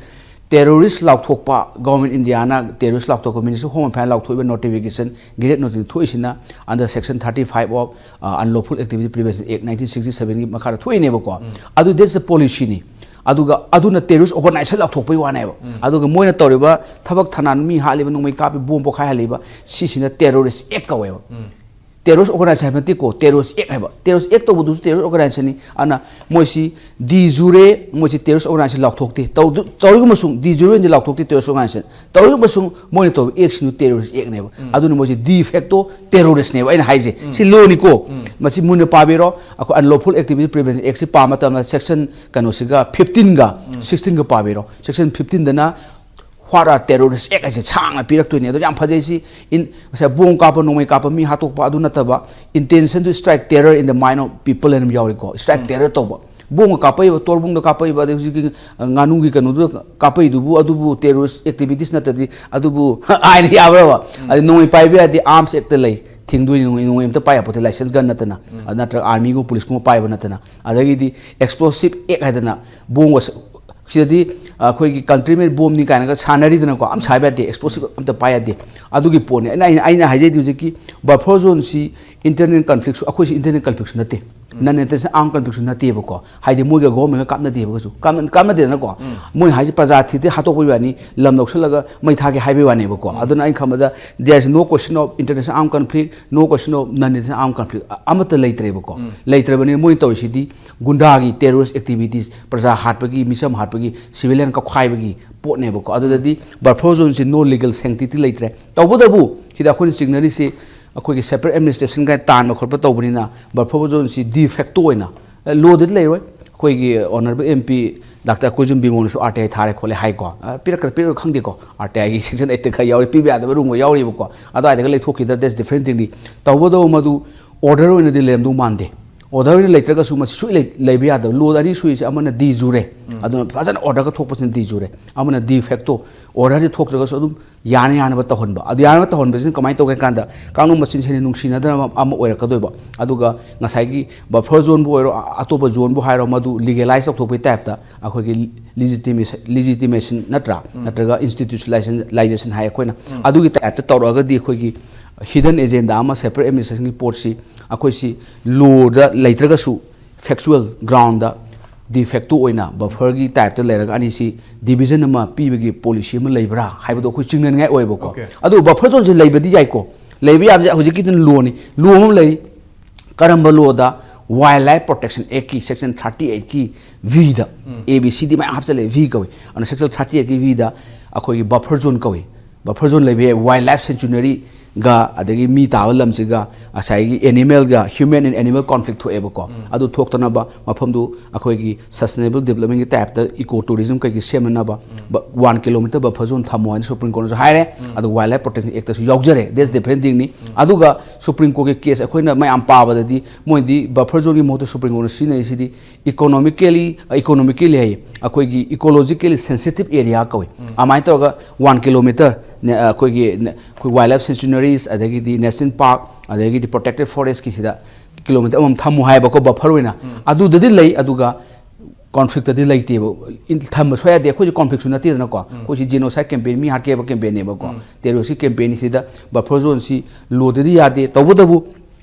terrorist ꯂꯥꯎꯊꯣꯛꯄ government, India ꯅ terrorist ꯂꯥꯎꯊꯣꯛꯄ, Ministry of Home Affairs ꯂꯥꯎꯊꯣꯛꯏꯕ notification, gazette notification ꯊꯣꯛꯏꯁꯤꯅ under section thirty five of, ꯑ, Unlawful Activity Prevention Act nineteen sixty seven ꯒꯤ ꯃꯈꯥꯗ ꯊꯣꯛꯏꯅꯦꯕꯀꯣ꯫ ꯑꯗꯨ that's a policy ꯅꯤ꯫ ꯑꯗꯨꯒ ꯑꯗꯨꯅ terrorist organization ꯂꯥꯎꯊꯣꯛꯄꯩ ꯋꯥꯅꯦꯕ꯫ ꯑꯗꯨꯒ ꯃꯣꯏꯅ ꯇꯧꯔꯤꯕ ꯊꯕꯛ ꯊꯅꯥꯟ, ꯃꯤ ꯍꯥꯠꯂꯤꯕ, ꯅꯣꯡꯃꯩ ꯀꯥꯞꯄꯤ, bomb ꯄꯣꯈꯥꯏꯍꯜꯂꯤꯕ, ꯁꯤꯁꯤꯅ terrorist act ꯀꯧꯋꯦꯕ꯫ ꯇꯦꯔꯣꯔꯤꯁ ꯑꯣꯔꯒꯅꯥꯏꯖꯦꯁꯟ ꯍꯥꯏꯕ ꯅꯠꯇꯦꯀꯣ, ꯇꯦꯔꯣꯔꯤꯁ ꯑꯦꯛ ꯍꯥꯏꯕ꯫ ꯇꯦꯔꯣꯔꯤꯁ ꯑꯦꯛ ꯇꯧꯕꯗꯨꯁꯨ ꯇꯦꯔꯣꯔꯤꯁ ꯑꯣꯔꯒꯅꯥꯏꯖꯦꯁꯟꯅꯤ꯫ ꯑꯗꯨꯅ ꯃꯣꯏꯁꯤ ꯗꯤ ꯖꯨꯔꯦ, ꯃꯣꯏꯁꯤ ꯇꯦꯔꯣꯔꯤꯁ ꯑꯣꯔꯒꯅꯥꯏꯖꯦꯁꯟ ꯂꯥꯎꯊꯣꯛꯇꯦ꯫ ꯇꯧꯗꯨ-, ꯇꯧꯔꯤꯒꯨꯝꯕꯁꯨ ꯗꯤ ꯖꯨꯔꯦ ꯑꯣꯏꯅꯗꯤ ꯂꯥꯎꯊꯣꯛꯇꯦ ꯇꯦꯔꯣꯔꯤꯁ ꯑꯣꯔꯒꯅꯥꯏꯖꯦꯁꯟ꯫ ꯇꯧꯔꯤꯒꯨꯝꯕꯁꯨ ꯃꯣꯏꯅ ꯇꯧꯕ ꯑꯦꯛꯁꯤꯡꯗꯨ ꯇꯦꯔꯣꯔꯤꯁ ꯑꯦꯛꯅꯦꯕ꯫ ꯑꯗꯨꯅ ꯃꯣꯏꯁꯤ ꯗꯤ ꯐꯦꯛꯇꯣ ꯇꯦꯔꯣꯔꯤꯁꯅꯦꯕ ꯑꯩꯅ ꯍꯥꯏꯁꯦ꯫ ꯁꯤ ꯂꯣꯅꯤꯀꯣ꯫ ꯃꯁꯤ ꯃꯨꯟꯅ ꯄꯥꯕꯤꯔꯣ꯫ ꯑꯩꯈꯣꯏ ꯑꯟꯂꯣꯐꯨꯜ ꯑꯦꯛꯇꯤꯚꯤꯇꯤ ꯄ꯭ꯔꯤꯚꯦꯟꯁꯟ ꯑꯦꯛꯁꯤ ꯄꯥꯕ ꯃꯇꯝꯗ ꯁꯦꯛꯁꯟ ꯀꯩꯅꯣꯁꯤꯒ ꯐꯤꯐꯇꯤꯟꯒ ꯁꯤꯛꯁꯇꯤꯟꯒ ꯄꯥꯕꯤꯔꯣ꯫ ꯁꯦꯛꯁꯟ ꯐꯤꯐꯇꯤꯟꯗꯅ What are terrorist act ꯍꯥꯏꯁꯦ ꯁꯥꯡꯅ ꯄꯤꯔꯛꯇꯣꯏꯅꯦ꯫ ꯑꯗꯣ ꯌꯥꯝ ꯐꯖꯩ ꯁꯤ꯫ ꯏꯟ-, ꯉꯁꯥꯏ ꯕꯣꯝ ꯀꯥꯞꯄ, ꯅꯣꯡꯃꯩ ꯀꯥꯞꯄ, ꯃꯤ ꯍꯥꯠꯇꯣꯛꯄ ꯑꯗꯨ ꯅꯠꯇꯕ, intention to strike terror in the mind of people ꯍꯥꯏꯅ ꯑꯃ ꯌꯥꯎꯔꯤꯀꯣ꯫ ꯏꯁꯇ꯭ꯔꯥꯏꯛ ꯇꯦꯔꯔ ꯇꯧꯕ꯫ ꯕꯣꯝꯒ ꯀꯥꯞꯄꯛꯏꯕ, ꯇꯣꯔꯕꯨꯡꯗ ꯀꯥꯞꯄꯛꯏꯕ, ꯑꯗꯩ ꯍꯧꯖꯤꯛꯀꯤ ꯉꯥꯅꯨꯒꯤ ꯀꯩꯅꯣꯗꯨꯗ ꯀꯥꯞꯄꯛꯏꯗꯨꯕꯨ ꯑꯗꯨꯕꯨ ꯇꯦꯔꯣꯔꯤꯁ ꯑꯦꯛꯇꯤꯚꯤꯇꯤꯁ ꯅꯠꯇ꯭ꯔꯗꯤ ꯑꯗꯨꯕꯨ ꯑꯥꯏꯟ ꯌꯥꯕ꯭ꯔꯕ? ꯑꯗꯩ ꯅꯣꯡꯃꯩ ꯄꯥꯏꯕ ꯌꯥꯗꯦ, ꯑꯥꯔꯝꯁ ꯑꯦꯛꯇ ꯂꯩ꯫ ꯊꯤꯡꯗꯣꯏꯅꯤ, ꯅꯣꯡꯃꯩ, ꯅꯣꯡꯃꯩ ꯑꯝꯇ ꯄꯥꯏ ꯌꯥꯄꯣꯠꯇꯦ, ꯂꯥꯏꯁꯦꯟꯁ ꯒꯟ ꯅꯠꯇꯅ꯫ ꯑꯗꯨ ꯅꯠꯇ꯭ꯔꯒ ꯑꯥꯔꯃꯤꯒꯨꯝꯕ ꯄꯨꯂꯤꯁꯀꯨꯝꯕ ꯄꯥꯏꯕ ꯅꯠꯇꯅ꯫ ꯑꯗꯒꯤꯗꯤ ꯑꯦꯛꯁꯄ꯭ꯂꯣꯁꯤꯞ ꯑꯦꯛ ꯍꯥꯏꯗꯅ ꯕꯣꯝꯒ ꯁ-, ꯁꯤꯗꯗꯤ ꯑꯩꯈꯣꯏꯒꯤ ꯀꯟꯇ꯭ꯔꯤ ꯃꯦꯠ ꯕꯣꯝꯅꯤ ꯀꯥꯏꯅꯒ ꯁꯥꯟꯅꯔꯤꯗꯅꯀꯣ, ꯑꯝ ꯁꯥꯕ ꯌꯥꯗꯦ, ꯑꯦꯛꯁꯄ꯭ꯂꯣꯁꯤꯞ ꯑꯝꯇ ꯄꯥꯏ ꯌꯥꯗꯦ꯫ ꯑꯗꯨꯒꯤ ꯄꯣꯠꯅꯤ꯫ ꯑꯩꯅ, ꯑꯩꯅ, ꯑꯩꯅ ꯍꯥꯏꯖꯩꯗꯤ ꯍꯧꯖꯤꯛꯀꯤ ꯕꯐꯔ ꯖꯣꯟꯁꯤ ꯏꯟꯇꯔꯅꯦꯜ ꯀꯟꯐ꯭ꯂꯤꯛꯁꯨ, ꯑꯩꯈꯣꯏꯁꯤ ꯏꯟꯇꯔꯅꯦꯜ ꯀꯟꯐ꯭ꯂꯤꯛꯁꯨ ꯅꯠꯇꯦ꯫ ꯅꯟ ꯏꯟꯇꯔꯅꯦꯁꯅꯦꯜ ꯑꯥꯔꯝ ꯀꯟꯐ꯭ꯂꯤꯛꯁꯨ ꯅꯠꯇꯦꯕꯀꯣ꯫ ꯍꯥꯏꯗꯤ ꯃꯣꯏꯒ ꯒꯣꯚꯔꯟꯃꯦꯟꯒ ꯀꯥꯞꯅꯗꯦꯕ ꯀꯩꯁꯨ꯫ ꯀꯥꯞꯅ-, ꯀꯥꯞꯅꯗꯦꯗꯅꯀꯣ꯫ ꯃꯣꯏ ꯍꯥꯏꯁꯦ ꯄ꯭ꯔꯖꯥ ꯊꯤꯗꯦ, ꯍꯥꯠꯇꯣꯛꯄꯒꯤ ꯋꯥꯅꯤ, ꯂꯝ ꯂꯧꯁꯤꯜꯂꯒ ꯃꯩ ꯊꯥꯒꯦ ꯍꯥꯏꯕꯒꯤ ꯋꯥꯅꯦꯕꯀꯣ꯫ ꯑꯗꯨꯅ ꯑꯩꯅ ꯈꯟꯕꯗ there is no question of international armed conflict, no question of non international armed conflict, ꯑ-, ꯑꯃꯠꯇ ꯂꯩꯇ꯭ꯔꯦꯕꯀꯣ꯫ ꯂꯩꯇ꯭ꯔꯕꯅꯤꯅ ꯃꯣꯏꯅ ꯇꯧꯔꯤꯁꯤꯗꯤ ꯒꯨꯟꯗꯥꯒꯤ ꯇꯦꯔꯣꯔꯤꯁ ꯑꯦꯛꯇꯤꯚꯤꯇꯤꯁ, ꯄ꯭ꯔꯖꯥ ꯍꯥꯠꯄꯒꯤ, ꯃꯤꯆꯝ ꯍꯥꯠꯄꯒꯤ, ꯁꯤꯚꯤꯂꯤꯌꯟ ꯀꯛꯈꯥꯏꯕꯒꯤ ꯄꯣꯠꯅꯦꯕꯀꯣ꯫ ꯑꯗꯨꯗꯗꯤ ꯕꯐꯔ ꯖꯣꯟꯁꯤ no legal sanctity ꯂꯩꯇ꯭ꯔꯦ꯫ ꯇꯧꯕꯇꯕꯨ ꯁꯤꯗ ꯑꯩꯈꯣꯏꯅ ꯆꯤꯡꯅꯔꯤꯁꯤ ꯑꯩꯈꯣꯏꯒꯤ ꯁꯦꯄꯔꯦꯠ ꯑꯦꯗꯃꯤꯅꯤꯁꯇ꯭ꯔꯦꯁꯟ ꯀꯥꯏꯅ ꯇꯥꯟꯕ ꯈꯣꯠꯄ ꯇꯧꯕꯅꯤꯅ ꯕꯐꯔ ꯖꯣꯟꯁꯤ ꯗꯤ ꯐꯦꯛꯇꯣ ꯑꯣꯏꯅ, ꯑꯦ, ꯂꯣꯗꯗꯤ ꯂꯩꯔꯣꯏ꯫ ꯑꯩꯈꯣꯏꯒꯤ honourable M P doctor Koijum ꯕꯤꯃꯣꯜꯅꯁꯨ ꯑꯥꯔ ꯇꯤ ꯑꯥꯏ ꯊꯥꯔꯦ ꯈꯣꯠꯂꯦ ꯍꯥꯏꯀꯣ꯫ ꯑ, ꯄꯤꯔꯛꯀ꯭ꯔꯥ ꯄꯤꯔꯛꯑꯣꯏ ꯈꯪꯗꯦꯀꯣ꯫ ꯑꯥꯔ ꯇꯤ ꯑꯥꯏꯒꯤ ꯁꯦꯛꯁꯟ ꯑꯩꯠꯇ ꯈꯔ ꯌꯥꯎꯔꯤ, ꯄꯤꯕ ꯌꯥꯗꯕ ꯔꯨꯝꯒ ꯌꯥꯎꯔꯤꯕꯀꯣ꯫ ꯑꯗꯨꯋꯥꯏꯗꯒ ꯂꯩꯊꯣꯛꯈꯤꯗ꯭ꯔꯥ, that's different thingꯅꯤ꯫ ꯇꯧꯕꯇꯕꯨ ꯃꯗꯨ ꯑꯣꯔꯗꯔ ꯑꯣꯏꯅꯗꯤ ꯂꯩꯔꯝꯗꯧ ꯃꯥꯟꯗꯦ꯫ ꯑꯣꯔꯗꯔ ꯑꯣꯏꯅ ꯂꯩꯇ꯭ꯔꯒꯁꯨ ꯃꯁꯤ ꯁꯨꯛꯂꯩ ꯂꯩ-, ꯂꯩꯕ ꯌꯥꯗꯕ꯫ ꯂꯣꯗ ꯑꯅꯤ ꯁꯨꯏꯁꯦ ꯑꯃꯅ ꯗꯤ ꯖꯨꯔꯦ꯫ ꯑꯗꯨꯅ ꯐꯖꯅ ꯑꯣꯔꯗꯔꯒ ꯊꯣꯛꯄꯁꯤꯅ ꯗꯤ ꯖꯨꯔꯦ꯫ ꯑꯃꯅ ꯗꯤ ꯐꯦꯛꯇꯣ꯫ ꯑꯣꯔꯗꯔꯁꯤ ꯊꯣꯛꯇ꯭ꯔꯒꯁꯨ ꯑꯗꯨꯝ ꯌꯥꯅ ꯌꯥꯅꯕ ꯇꯧꯍꯟꯕ꯫ ꯑꯗꯨ ꯌꯥꯅꯕ ꯇꯧꯍꯟꯕꯁꯤꯅ ꯀꯃꯥꯏꯅ ꯇꯧꯒꯦ ꯍꯥꯏ ꯀꯥꯟꯗ, ꯀꯥꯡꯂꯨꯞ ꯃꯁꯦꯟꯁꯤꯅ ꯅꯨꯡꯁꯤꯅꯗꯅꯕ ꯑꯃ ꯑꯣꯏꯔꯛꯀꯗꯣꯏꯕ꯫ ꯑꯗꯨꯒ ꯉꯁꯥꯏꯒꯤ ꯕꯐꯔ ꯖꯣꯟꯕꯨ ꯑꯣꯏꯔꯣ, ꯑ-, ꯑꯇꯣꯞꯄ ꯖꯣꯟꯕꯨ ꯍꯥꯏꯔꯣ, ꯃꯗꯨ ꯂꯤꯒꯦꯂꯥꯏꯁ ꯇꯧꯊꯣꯛꯄꯒꯤ ꯇꯥꯏꯞꯇ ꯑꯩꯈꯣꯏꯒꯤ ꯂꯤꯖꯤꯇꯤꯃꯦꯁꯟ, ꯂꯤꯖꯤꯇꯤꯃꯦꯁꯟ ꯅꯠꯇ꯭ꯔꯥ? ꯅꯠꯇ꯭ꯔꯒ ꯏꯟꯁꯇꯤꯇ꯭ꯌꯨꯁꯅꯦꯂꯥꯏꯖꯦꯁꯟ ꯍꯥꯏ ꯑꯩꯈꯣꯏꯅ꯫ ꯑꯗꯨꯒꯤ ꯇꯥꯏꯞꯇ ꯇꯧꯔꯛꯑꯒꯗꯤ ꯑꯩꯈꯣꯏꯒꯤ ꯍꯤꯗꯟ ꯑꯦꯖꯦꯟꯗꯥ ꯑꯃ, ꯁꯦꯄꯔꯦꯠ ꯑꯦꯗꯃꯤꯅꯤꯁꯇ꯭ꯔꯦꯁꯟꯒꯤ ꯄꯣꯠꯁꯤ ꯑꯩꯈꯣꯏꯁꯤ ꯂꯣꯗ ꯂꯩꯇ꯭ꯔꯒꯁꯨ ꯐꯦꯛꯆꯨꯋꯦꯜ ꯒ꯭ꯔꯥꯎꯟꯗ ꯗꯤ ꯐꯦꯛꯇꯣ ꯑꯣꯏꯅ ꯕꯐꯔꯒꯤ ꯇꯥꯏꯞꯇ ꯂꯩꯔꯒ ꯑꯅꯤꯁꯤ ꯗꯤꯕꯤꯖꯟ ꯑꯃ ꯄꯤꯕꯒꯤ ꯄꯣꯂꯤꯁꯤ ꯑꯃ ꯂꯩꯕ꯭ꯔꯥ ꯍꯥꯏꯕꯗꯣ ꯑꯩꯈꯣꯏ ꯆꯤꯡꯅꯅꯤꯡꯉꯥꯏ ꯑꯣꯏꯌꯦꯕꯀꯣ꯫ ꯑꯣꯀꯦ꯫ ꯑꯗꯨ ꯕꯐꯔ ꯖꯣꯟꯁꯦ ꯂꯩꯕꯗꯤ ꯌꯥꯏꯀꯣ꯫ ꯂꯩꯕ ꯌꯥꯕꯁꯦ ꯍꯧꯖꯤꯛꯀꯤꯗꯨꯅ ꯂꯣꯅꯤ꯫ ꯂꯣ ꯑꯃ ꯂꯩ꯫ ꯀꯔꯝꯕ ꯂꯣꯗ? Wildlife Protection Act ꯀꯤ section thirty eight ꯀꯤ V the, A B C D ꯃꯌꯥꯝ ꯍꯥꯞꯆꯜꯂꯦ, V ꯀꯧꯏ꯫ ꯑꯗꯨꯅ section thirty eight ꯀꯤ V ꯗ ꯑꯩꯈꯣꯏꯒꯤ buffer zone ꯀꯧꯏ꯫ Buffer zone ꯂꯩꯕ ꯌꯥꯏ꯫ Wildlife sanctuary ꯒ ꯑꯗꯒꯤ ꯃꯤ ꯇꯥꯕ ꯂꯝꯁꯤꯒ ꯉꯁꯥꯏꯒꯤ animal ꯒ, human and animal conflict ꯊꯣꯛꯑꯦꯕꯀꯣ꯫ ꯑꯗꯨ ꯊꯣꯛꯇꯅꯕ ꯃꯐꯝꯗꯨ ꯑꯩꯈꯣꯏꯒꯤ sustainable development ꯀꯤ type ꯇ eco tourism ꯀꯩꯒꯤ ꯁꯦꯝꯅꯅꯕ ꯕ-, one kilometer buffer zone ꯊꯝꯃꯣ ꯍꯥꯏꯅ Supreme Court ꯅꯁꯨ ꯍꯥꯏꯔꯦ꯫ ꯑꯗꯨ Wildlife Protection Act ꯇꯁꯨ ꯌꯥꯎꯖꯔꯦ꯫ That's different thing ꯅꯤ꯫ ꯑꯗꯨꯒ Supreme Court ꯀꯤ case ꯑꯩꯈꯣꯏꯅ ꯃꯌꯥꯝ ꯄꯥꯕꯗꯗꯤ ꯃꯣꯏꯗꯤ buffer zone ꯒꯤ ꯃꯍꯨꯠꯇ Supreme Court ꯅ ꯁꯤꯖꯤꯟꯅꯔꯤꯁꯤꯗꯤ economically, economically ꯍꯥꯏꯌꯦ, ꯑꯩꯈꯣꯏꯒꯤ ecologically sensitive area ꯀꯧꯏ꯫ ꯑꯗꯨꯃꯥꯏꯅ ꯇꯧꯔꯒ one kilometer ꯅꯦ-, ꯑꯩꯈꯣꯏꯒꯤ ꯅꯦ-, ꯑꯩꯈꯣꯏ wildlife sanctuaries, ꯑꯗꯒꯤꯗꯤ national park, ꯑꯗꯒꯤꯗꯤ protected forest ꯀꯤꯁꯤꯗ kilometer ꯑꯃꯃꯝ ꯊꯝꯃꯨ ꯍꯥꯏꯌꯦꯕꯀꯣ, buffer ꯑꯣꯏꯅ꯫ ꯑꯗꯨꯗꯗꯤ ꯂꯩ, ꯑꯗꯨꯒ conflict ꯇꯗꯤ ꯂꯩꯇꯦꯕ꯫ ꯏꯟ-, ꯊꯝꯕ ꯁꯨꯡꯌꯥ ꯌꯥꯗꯦ꯫ ꯑꯩꯈꯣꯏꯁꯦ conflict ꯁꯨ ꯅꯠꯇꯦꯗꯅꯀꯣ꯫ ꯑꯩꯈꯣꯏꯁꯤ genocide campaign, ꯃꯤ ꯍꯥꯠꯀꯦ ꯍꯥꯏꯕ campaign ꯅꯦꯕꯀꯣ꯫ Terrorist ꯀꯤ campaign ꯁꯤꯗ buffer zone ꯁꯤ ꯂꯣꯗꯗꯤ ꯌꯥꯗꯦ꯫ ꯇꯧꯕꯇꯕꯨ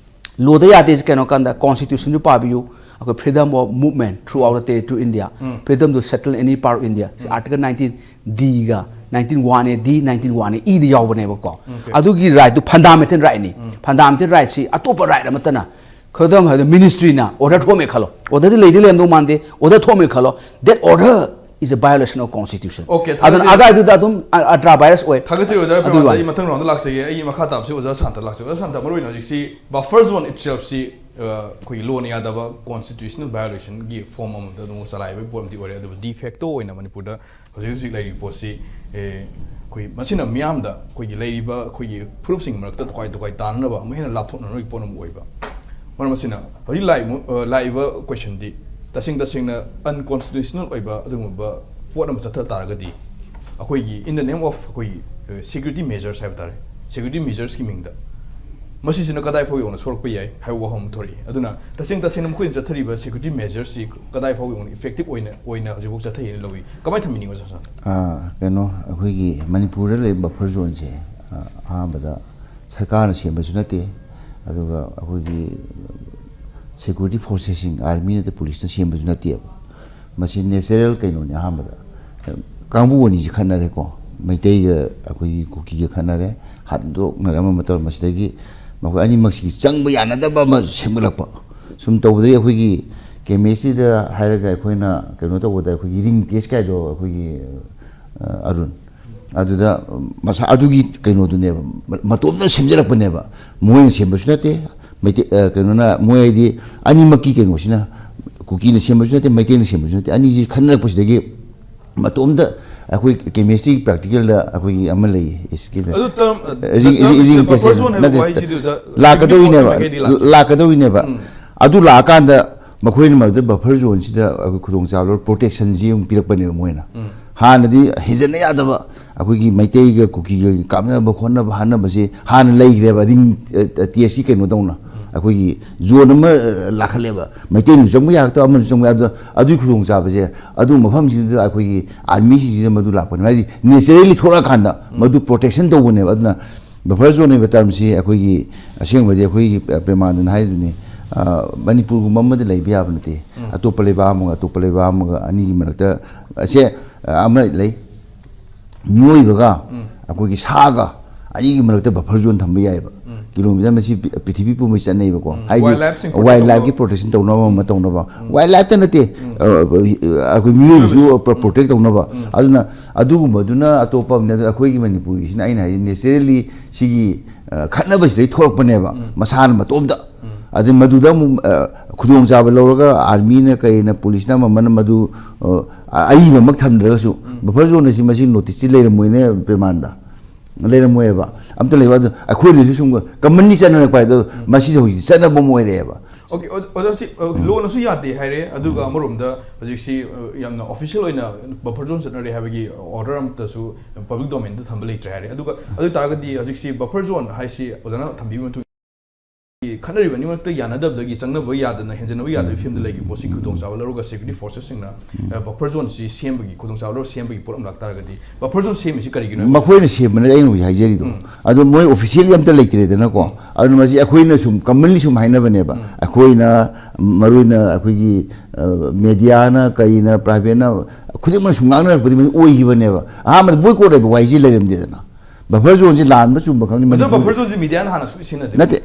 ꯂꯣꯗ ꯌꯥꯗꯦꯁꯦ ꯀꯩꯅꯣ ꯀꯥꯟꯗ, constitution ꯁꯨ ꯄꯥꯕꯤꯌꯨ꯫ ꯑꯩꯈꯣꯏ freedom of movement throughout the territory India, freedom to settle any part of India, ꯁꯤ article nineteen D ꯒ nineteen one A D, nineteen one A E ꯗ ꯌꯥꯎꯕꯅꯦꯕꯀꯣ꯫ ꯑꯗꯨꯒꯤ right ꯇꯨ fundamental right ꯅꯤ꯫ Fundamental right ꯁꯤ ꯑꯇꯣꯞꯄ right ꯑꯃꯠꯇꯅ, ꯈꯨꯗꯝ ꯍꯥꯏꯕꯗ ministry ꯅ order ꯊꯣꯛꯑꯝꯃꯦ ꯈꯜꯂꯣ, order ꯗꯤ ꯂꯩꯗꯤ ꯂꯩꯔꯝꯗꯧ ꯃꯥꯟꯗꯦ, order ꯊꯣꯛꯑꯝꯃꯦ ꯈꯜꯂꯣ, that order is a violation of constitution꯫ Okay, ꯑꯗꯨꯅ ꯊꯥꯒꯠꯆꯔꯤ꯫ ꯑꯗꯨꯋꯥꯏꯗꯨꯗ ꯑꯗꯨꯝ ꯑ-, ultra vires ꯑꯣꯏ꯫ ꯊꯥꯒꯠꯆꯔꯤ ꯑꯣꯖꯥ ꯑꯗꯨꯒꯤ ꯄ꯭ꯔꯦꯃꯥꯅꯟꯗ꯫ ꯋꯥꯅꯤ꯫ ꯑꯩ ꯃꯊꯪ round ꯗ ꯂꯥꯛꯆꯒꯦ꯫ ꯑꯩꯒꯤ ꯃꯈꯥ ꯇꯥꯕꯁꯤ ꯑꯣꯖꯥ ꯁꯥꯟꯇ ꯂꯥꯛꯆꯒꯦ꯫ ꯑꯣꯖꯥ ꯁꯥꯟꯇ, ꯃꯔꯨꯑꯣꯏꯅ ꯍꯧꯖꯤꯛꯁꯤ buffer zone itself ꯁꯤ, ꯑ, ꯑꯩꯈꯣꯏꯒꯤ ꯂꯣꯅ ꯌꯥꯗꯕ constitutional violation ꯒꯤ form ꯑꯃꯗ ꯑꯗꯨꯝ ꯆꯂꯥꯏꯕꯒꯤ ꯄꯣꯠ ꯑꯃꯗꯤ ꯑꯣꯏꯔꯦ꯫ ꯑꯗꯨꯕꯨ de facto ꯑꯣꯏꯅ ꯃꯅꯤꯄꯨꯔꯗ ꯍꯧꯖꯤꯛ ꯍꯧꯖꯤꯛ ꯂꯩꯔꯤꯕ ꯄꯣꯠꯁꯤ, ꯑꯦ, ꯑꯩꯈꯣꯏ ꯃꯁꯤꯅ ꯃꯤꯌꯥꯝꯗ, ꯑꯩꯈꯣꯏꯒꯤ ꯂꯩꯔꯤꯕ ꯑꯩꯈꯣꯏꯒꯤ ꯐꯨꯔꯨꯞꯁꯤꯡꯒꯤ ꯃꯔꯛꯇ ꯇꯣꯈꯥꯏ ꯇꯣꯈꯥꯏ ꯇꯥꯅꯅꯕ, ꯑꯃꯨꯛ ꯍꯦꯟꯅ ꯂꯥꯞꯊꯣꯛꯅꯅꯕꯒꯤ ꯄꯣꯠ ꯑꯃ ꯑꯣꯏꯕ꯫ ꯃꯔꯝ ꯑꯁꯤꯅ ꯍꯧꯖꯤꯛ ꯂꯥꯛꯏꯕ, ꯑ, ꯂꯥꯛꯏꯕ question ꯗꯤ ꯇꯁꯦꯡ ꯇꯁꯦꯡꯅ unconstitutional ꯑꯣꯏꯕ ꯑꯗꯨꯒꯨꯝꯕ ꯄꯣꯠ ꯑꯃ ꯆꯠꯊ ꯇꯥꯔꯒꯗꯤ, ꯑꯩꯈꯣꯏꯒꯤ in the name of ꯑꯩꯈꯣꯏꯒꯤ, ꯑ, security measures ꯍꯥꯏꯕ ꯇꯥꯔꯦ, security measures ꯀꯤ ꯃꯤꯡꯗ ꯃꯁꯤꯁꯤꯅ ꯀꯗꯥꯏ ꯐꯥꯎ ꯌꯧꯅ ꯁꯣꯛꯂꯛꯄ ꯌꯥꯏ ꯍꯥꯏꯕ ꯋꯥꯐꯝ ꯑꯃ ꯊꯣꯔꯛꯏ꯫ ꯑꯗꯨꯅ ꯇꯁꯦꯡ ꯇꯁꯦꯡꯅ ꯃꯈꯣꯏꯅ ꯆꯠꯊꯔꯤꯕ security measures ꯁꯤ ꯀꯗꯥꯏ ꯐꯥꯎ ꯌꯧꯅ effective ꯑꯣꯏꯅ, ꯑꯣꯏꯅ ꯍꯧꯖꯤꯛꯐꯥꯎ ꯆꯠꯊꯩ ꯍꯥꯏꯅ ꯂꯧꯏ? ꯀꯃꯥꯏꯅ ꯊꯝꯕꯤꯅꯤꯡꯉꯤ, ꯑꯣꯖꯥ? ꯑꯥ, ꯀꯩꯅꯣ, ꯑꯩꯈꯣꯏꯒꯤ ꯃꯅꯤꯄꯨꯔꯗ ꯂꯩꯔꯤꯕ buffer zone ꯁꯦ, ꯑꯥ, ꯑꯍꯥꯟꯕꯗ ꯁꯔꯀꯥꯔꯅ ꯁꯦꯝꯕꯁꯨ ꯅꯠꯇꯦ, ꯑꯗꯨꯒ ꯑꯩꯈꯣꯏꯒꯤ security forces ꯁꯤꯡ, army ꯅꯠꯇ꯭ꯔ police ꯅ ꯁꯦꯝꯕꯁꯨ ꯅꯠꯇꯦꯕ꯫ ꯃꯁꯤ natural ꯀꯩꯅꯣꯅꯤ꯫ ꯑꯍꯥꯟꯕꯗ ꯀꯥꯡꯕꯨ ꯑꯅꯤꯁꯤ ꯈꯠꯅꯔꯦꯀꯣ, ꯃꯩꯇꯩꯒ ꯑꯩꯈꯣꯏꯒꯤ ꯀꯨꯀꯤꯒ ꯈꯠꯅꯔꯦ, ꯍꯥꯠꯇꯣꯛꯅꯔꯦ, ꯑꯃ ꯑꯃ ꯇꯧꯔꯦ꯫ ꯃꯁꯤꯗꯒꯤ ꯃꯈꯣꯏ ꯑꯅꯤꯃꯛꯁꯤꯒꯤ ꯆꯪꯕ ꯌꯥꯅꯗꯕ ꯑꯃ ꯁꯦꯝꯒꯠꯂꯛꯄ꯫ ꯁꯨꯝ ꯇꯧꯕꯗꯒꯤ ꯑꯩꯈꯣꯏꯒꯤ ꯀꯦꯃꯦꯁꯇ꯭ꯔꯤꯗ ꯍꯥꯏꯔꯒ ꯑꯩꯈꯣꯏꯅ ꯀꯩꯅꯣ ꯇꯧꯕꯗ ꯑꯩꯈꯣꯏꯒꯤ ꯔꯤꯡ ꯇꯦꯁ ꯀꯥꯏꯗꯣ ꯑꯩꯈꯣꯏꯒꯤ, ꯑ, ꯑꯔꯨꯟ, ꯑꯗꯨꯗ ꯃꯁꯥ ꯑꯗꯨꯒꯤ ꯀꯩꯅꯣꯗꯨꯅꯦꯕ, ꯃ-, ꯃꯇꯣꯝꯇ ꯁꯦꯝꯖꯔꯛꯄꯅꯦꯕ꯫ ꯃꯣꯏꯅ ꯁꯦꯝꯕꯁꯨ ꯅꯠꯇꯦ, ꯃꯩꯇꯩ, ꯑ, ꯀꯩꯅꯣꯅ, ꯃꯣꯏ ꯍꯥꯏꯗꯤ ꯑꯅꯤꯃꯛꯀꯤ ꯀꯩꯅꯣꯁꯤꯅ, ꯀꯨꯀꯤꯅ ꯁꯦꯝꯕꯁꯨ ꯅꯠꯇꯦ, ꯃꯩꯇꯩꯅ ꯁꯦꯝꯕꯁꯨ ꯅꯠꯇꯦ, ꯑꯅꯤꯁꯤ ꯈꯟꯅꯔꯛꯄꯁꯤꯗꯒꯤ ꯃꯇꯣꯝꯇ ꯑꯩꯈꯣꯏ ꯀꯦꯃꯦꯁꯇ꯭ꯔꯤ ꯄ꯭ꯔꯦꯛꯇꯤꯀꯦꯜꯗ ꯑꯩꯈꯣꯏꯒꯤ ꯑꯃ ꯂꯩꯌꯦ, ꯏꯁꯀꯤꯜ꯫ ꯑꯗꯨ term, ꯔꯤꯡ-, term ꯔꯤꯡ ꯕꯐꯔ ꯇꯦꯁ ꯖꯣꯟ ꯍꯥꯏꯕ ꯅꯠꯇꯦ, ꯋꯥꯍꯩꯁꯤꯗꯤ ꯑꯣꯖꯥ, ꯂꯥꯛꯀꯗꯧꯔꯤꯅꯦꯕ, ꯁꯤꯒꯤ ꯃꯈꯣꯏ ꯃꯥꯏꯀꯩꯗꯒꯤ ꯂꯥꯛꯇꯣꯏꯅꯦ꯫ ꯂꯥꯛꯀꯗꯧꯔꯤꯅꯦꯕ꯫ ꯎꯝ꯫ ꯑꯗꯨ ꯂꯥꯛꯑꯀꯥꯟꯗ ꯃꯈꯣꯏꯅ ꯃꯗꯨꯗ ꯕꯐꯔ ꯖꯣꯟꯁꯤꯗ ꯑꯩꯈꯣꯏ ꯈꯨꯗꯣꯡꯆꯥꯕ ꯂꯧꯔ ꯄ꯭ꯔꯣꯇꯦꯛꯁꯟꯁꯤ ꯑꯃꯨꯛ ꯄꯤꯔꯛꯄꯅꯦꯕ ꯃꯣꯏꯅ꯫ ꯎꯝ꯫ ꯍꯥꯟꯅꯗꯤ ꯍꯦꯟꯖꯟꯅ ꯌꯥꯗꯕ, ꯑꯩꯈꯣꯏꯒꯤ ꯃꯩꯇꯩꯒ ꯀꯨꯀꯤꯒ ꯀꯥꯞꯅꯕ ꯈꯣꯠꯅꯕ ꯍꯥꯠꯅꯕꯁꯦ ꯍꯥꯟꯅ ꯂꯩꯈ꯭ꯔꯦꯕ, ꯔꯤꯡ, ꯑ, ꯇꯦꯁꯀꯤ ꯀꯩꯅꯣ ꯇꯧꯅ꯫ ꯑꯩꯈꯣꯏꯒꯤ ꯖꯣꯟ ꯑꯃ, ꯑ, ꯂꯥꯛꯈꯠꯂꯦꯕ, ꯃꯩꯇꯩꯅꯁꯨ ꯆꯪꯕ ꯌꯥꯔꯛꯇꯕ, ꯑꯃꯅꯁꯨ ꯆꯪꯕ ꯌꯥꯗꯕ꯫ ꯑꯗꯨꯒꯤ ꯈꯨꯗꯣꯡꯆꯥꯕꯁꯦ ꯑꯗꯨ ꯃꯐꯝꯁꯤꯡꯗꯨꯗ ꯑꯩꯈꯣꯏꯒꯤ ꯑꯥꯔꯃꯤꯁꯤꯡꯁꯤꯗ ꯃꯗꯨ ꯂꯥꯛꯄꯅꯦ꯫ ꯍꯥꯏꯗꯤ ꯅꯦꯆꯔꯦꯂꯤ ꯊꯣꯛꯂꯛꯑꯀꯥꯟꯗ ꯃꯗꯨ ꯄ꯭ꯔꯣꯇꯦꯛꯁꯟ ꯇꯧꯕꯅꯦꯕ꯫ ꯑꯗꯨꯅ ꯕꯐꯔ ꯖꯣꯟ ꯍꯥꯏꯕ ꯇꯔꯝꯁꯤ ꯑꯩꯈꯣꯏꯒꯤ ꯑꯁꯦꯡꯕꯗꯤ ꯑꯩꯈꯣꯏꯒꯤ, ꯑ, ꯄ꯭ꯔꯦꯃꯥꯅꯟꯗꯅ ꯍꯥꯏꯗꯨꯅꯤ, ꯑ, ꯃꯅꯤꯄꯨꯔꯒꯨꯝꯕ ꯑꯃꯗ ꯂꯩꯕ ꯌꯥꯕ ꯅꯠꯇꯦ꯫ ꯑꯇꯣꯞꯄ ꯂꯩꯕꯥꯛ ꯑꯃꯒ ꯑꯇꯣꯞꯄ ꯂꯩꯕꯥꯛ ꯑꯃꯒ ꯑꯅꯤꯒꯤ ꯃꯔꯛꯇ ꯑꯁꯦ, ꯑ, ꯑꯃ ꯂꯩ꯫ ꯃꯤꯑꯣꯏꯕꯒ ꯑꯩꯈꯣꯏꯒꯤ ꯁꯥꯒ ꯑꯅꯤꯒꯤ ꯃꯔꯛꯇ ꯕꯐꯔ ꯖꯣꯟ ꯊꯝꯕ ꯌꯥꯏꯑꯕ꯫ ꯀꯤꯂꯣꯃꯤꯇꯔ ꯃꯁꯤ ꯄ꯭ꯔꯤ-, ꯄ꯭ꯔꯤꯊꯤꯕꯤ ꯄꯨꯝꯕꯩ ꯆꯠꯅꯩꯕꯀꯣ꯫ ꯍꯥꯏꯗꯤ ꯋꯥꯏꯜ ꯂꯥꯏꯐꯁꯤꯡ ꯄ꯭ꯔꯣꯇꯦꯛ ꯋꯥꯏꯜ ꯂꯥꯏꯐꯀꯤ ꯇꯧꯅꯕ꯫ ꯄ꯭ꯔꯣꯇꯦꯛꯁꯟ ꯇꯧꯅꯕ ꯑꯃ ꯇꯧꯅꯕ꯫ ꯋꯥꯏꯜ ꯂꯥꯏꯐꯇ ꯅꯠꯇꯦ, ꯑ, ꯑꯩꯈꯣꯏ ꯃꯤꯑꯣꯏꯕꯁꯨ ꯄ꯭ꯔꯣ-, ꯄ꯭ꯔꯣꯇꯦꯛ ꯇꯧꯅꯕ꯫ ꯑꯗꯨꯅ ꯑꯗꯨꯒꯨꯝꯕꯗꯨꯅ ꯑꯇꯣꯞꯄ ꯑꯃꯅꯤ꯫ ꯑꯗꯨ ꯑꯩꯈꯣꯏꯒꯤ ꯃꯅꯤꯄꯨꯔꯒꯤꯁꯤꯅ ꯑꯩꯅ ꯍꯥꯏꯁꯦ ꯅꯦꯆꯔꯦꯜꯂꯤ ꯁꯤꯒꯤ, ꯑ, ꯈꯠꯅꯕꯁꯤꯗꯩ ꯊꯣꯛꯂꯛꯄꯅꯦꯕ, ꯃꯁꯥꯅ ꯃꯇꯣꯝꯇ꯫ ꯑꯗꯨ ꯃꯗꯨꯗ ꯑꯃꯨꯛ, ꯑ, ꯈꯨꯗꯣꯡꯆꯥꯕ ꯂꯧꯔꯒ ꯑꯥꯔꯃꯤꯅ ꯀꯩꯅ ꯄꯨꯂꯤꯁꯅ ꯑꯃ ꯑꯃꯅ ꯃꯗꯨ, ꯑ, ꯑꯏꯕꯃꯛ ꯊꯝꯗ꯭ꯔꯒꯁꯨ ꯕꯐꯔ ꯖꯣꯟ ꯑꯁꯤ ꯃꯁꯤ ꯅꯣꯇꯤꯁꯇꯤ ꯂꯩꯔꯝꯃꯣꯏꯅꯦ ꯄ꯭ꯔꯦꯃꯥꯟꯗ꯫ ꯂꯩꯔꯝꯃꯣꯏꯕ꯫ ꯑꯝꯇ ꯂꯩꯕ ꯑꯗꯨ ꯑꯩꯈꯣꯏꯅꯁꯨ ꯁꯨꯝ ꯀꯃꯟꯂꯤ ꯆꯠꯅꯔꯛꯄ ꯍꯥꯏꯗꯣ ꯃꯁꯤ ꯍꯧꯖꯤꯛꯇꯤ ꯆꯠꯅꯕ ꯑꯃ ꯑꯣꯏꯔꯛꯑꯦꯕ꯫ ꯑꯣꯀꯦ, ꯑꯣꯖꯥ, ꯑꯣꯖꯥꯁꯤ, ꯑ, ꯂꯣꯅꯁꯨ ꯌꯥꯗꯦ ꯍꯥꯏꯔꯦ, ꯑꯗꯨꯒ ꯑꯃꯔꯣꯝꯗ ꯍꯧꯖꯤꯛꯁꯤ, ꯑ, ꯌꯥꯝꯅ ꯑꯣꯐꯤꯁꯤꯌꯦꯜ ꯑꯣꯏꯅ ꯕꯐꯔ ꯖꯣꯟ ꯆꯠꯅꯔꯦ ꯍꯥꯏꯕꯒꯤ ꯑꯣꯔꯗꯔ ꯑꯃꯠꯇꯁꯨ ꯄꯕ꯭ꯂꯤꯛ ꯗꯣꯃꯦꯟꯗ ꯊꯝꯕ ꯂꯩꯇ꯭ꯔꯦ ꯍꯥꯏꯔꯦ꯫ ꯑꯗꯨꯒ ꯑꯗꯨ ꯑꯣꯏ ꯇꯥꯔꯒꯗꯤ ꯍꯧꯖꯤꯛꯁꯤ ꯕꯐꯔ ꯖꯣꯟ ꯍꯥꯏꯁꯤ ꯑꯣꯖꯥꯅ ꯊꯝꯕꯤꯕ ꯃꯇꯨꯡ ꯈꯠꯅꯔꯤꯕ ꯑꯅꯤꯃꯛꯇ ꯌꯥꯅꯗꯕꯗꯒꯤ ꯆꯪꯅꯕ ꯌꯥꯗꯅ, ꯍꯦꯟꯖꯟꯅꯕ ꯌꯥꯗꯕꯒꯤ ꯐꯤꯕꯝꯗ ꯂꯩꯈꯤꯕ ꯄꯣꯠꯁꯤ ꯈꯨꯗꯣꯡꯆꯥꯕ ꯂꯧꯔꯒ security forcesꯁꯤꯡꯅ buffer zoneꯁꯤ ꯁꯦꯝꯕꯒꯤ ꯈꯨꯗꯣꯡꯆꯥꯕ ꯂꯧꯔꯒ ꯁꯦꯝꯕꯒꯤ ꯄꯣꯠ ꯑꯃ ꯂꯥꯛꯇꯥꯔꯒꯗꯤ, buffer zone ꯁꯦꯝꯃꯤꯁꯤ ꯀꯔꯤꯒꯤꯅꯣ ꯍꯥꯏꯕ? ꯃꯈꯣꯏꯅ ꯁꯦꯝꯕꯅꯦ, ꯑꯩꯅ ꯍꯧꯖꯤꯛ ꯍꯥꯏꯖꯔꯤꯗꯣ꯫ ꯑꯗꯣ ꯃꯣꯏ officially ꯑꯝꯇ ꯂꯩꯇ꯭ꯔꯦꯗꯅꯀꯣ꯫ ꯑꯗꯨꯅ ꯃꯁꯤ ꯑꯩꯈꯣꯏꯅ ꯁꯨꯝ commonly ꯁꯨꯝ ꯍꯥꯏꯅꯕꯅꯦꯕ꯫ ꯑꯩꯈꯣꯏꯅ, ꯃꯔꯨ ꯑꯣꯏꯅ ꯑꯩꯈꯣꯏꯒꯤ, ꯑ, mediaꯅ, ꯀꯩꯅ, privateꯅ, ꯈꯨꯗꯤꯡꯃꯛꯅ ꯁꯨꯝ ꯉꯥꯡꯅꯔꯛꯄꯗꯤ ꯃꯁꯤ ꯑꯣꯏꯈꯤꯕꯅꯦꯕ꯫ ꯑꯍꯥꯟꯕꯗ boycott ꯍꯥꯏꯕ ꯋꯥꯍꯩꯁꯤ ꯂꯩꯔꯝꯗꯦꯗꯅ꯫ Buffer zoneꯁꯤ ꯂꯥꯟꯕ ꯆꯨꯝꯕ ꯈꯪꯗꯦ, ꯑꯗꯣ ꯃꯅꯤꯄꯨꯔ buffer zoneꯁꯤ mediaꯅ ꯍꯥꯟꯅ ꯁꯨꯡꯁꯤ ꯁꯤꯖꯤꯟꯅꯗꯦ꯫ ꯅꯠꯇꯦ꯫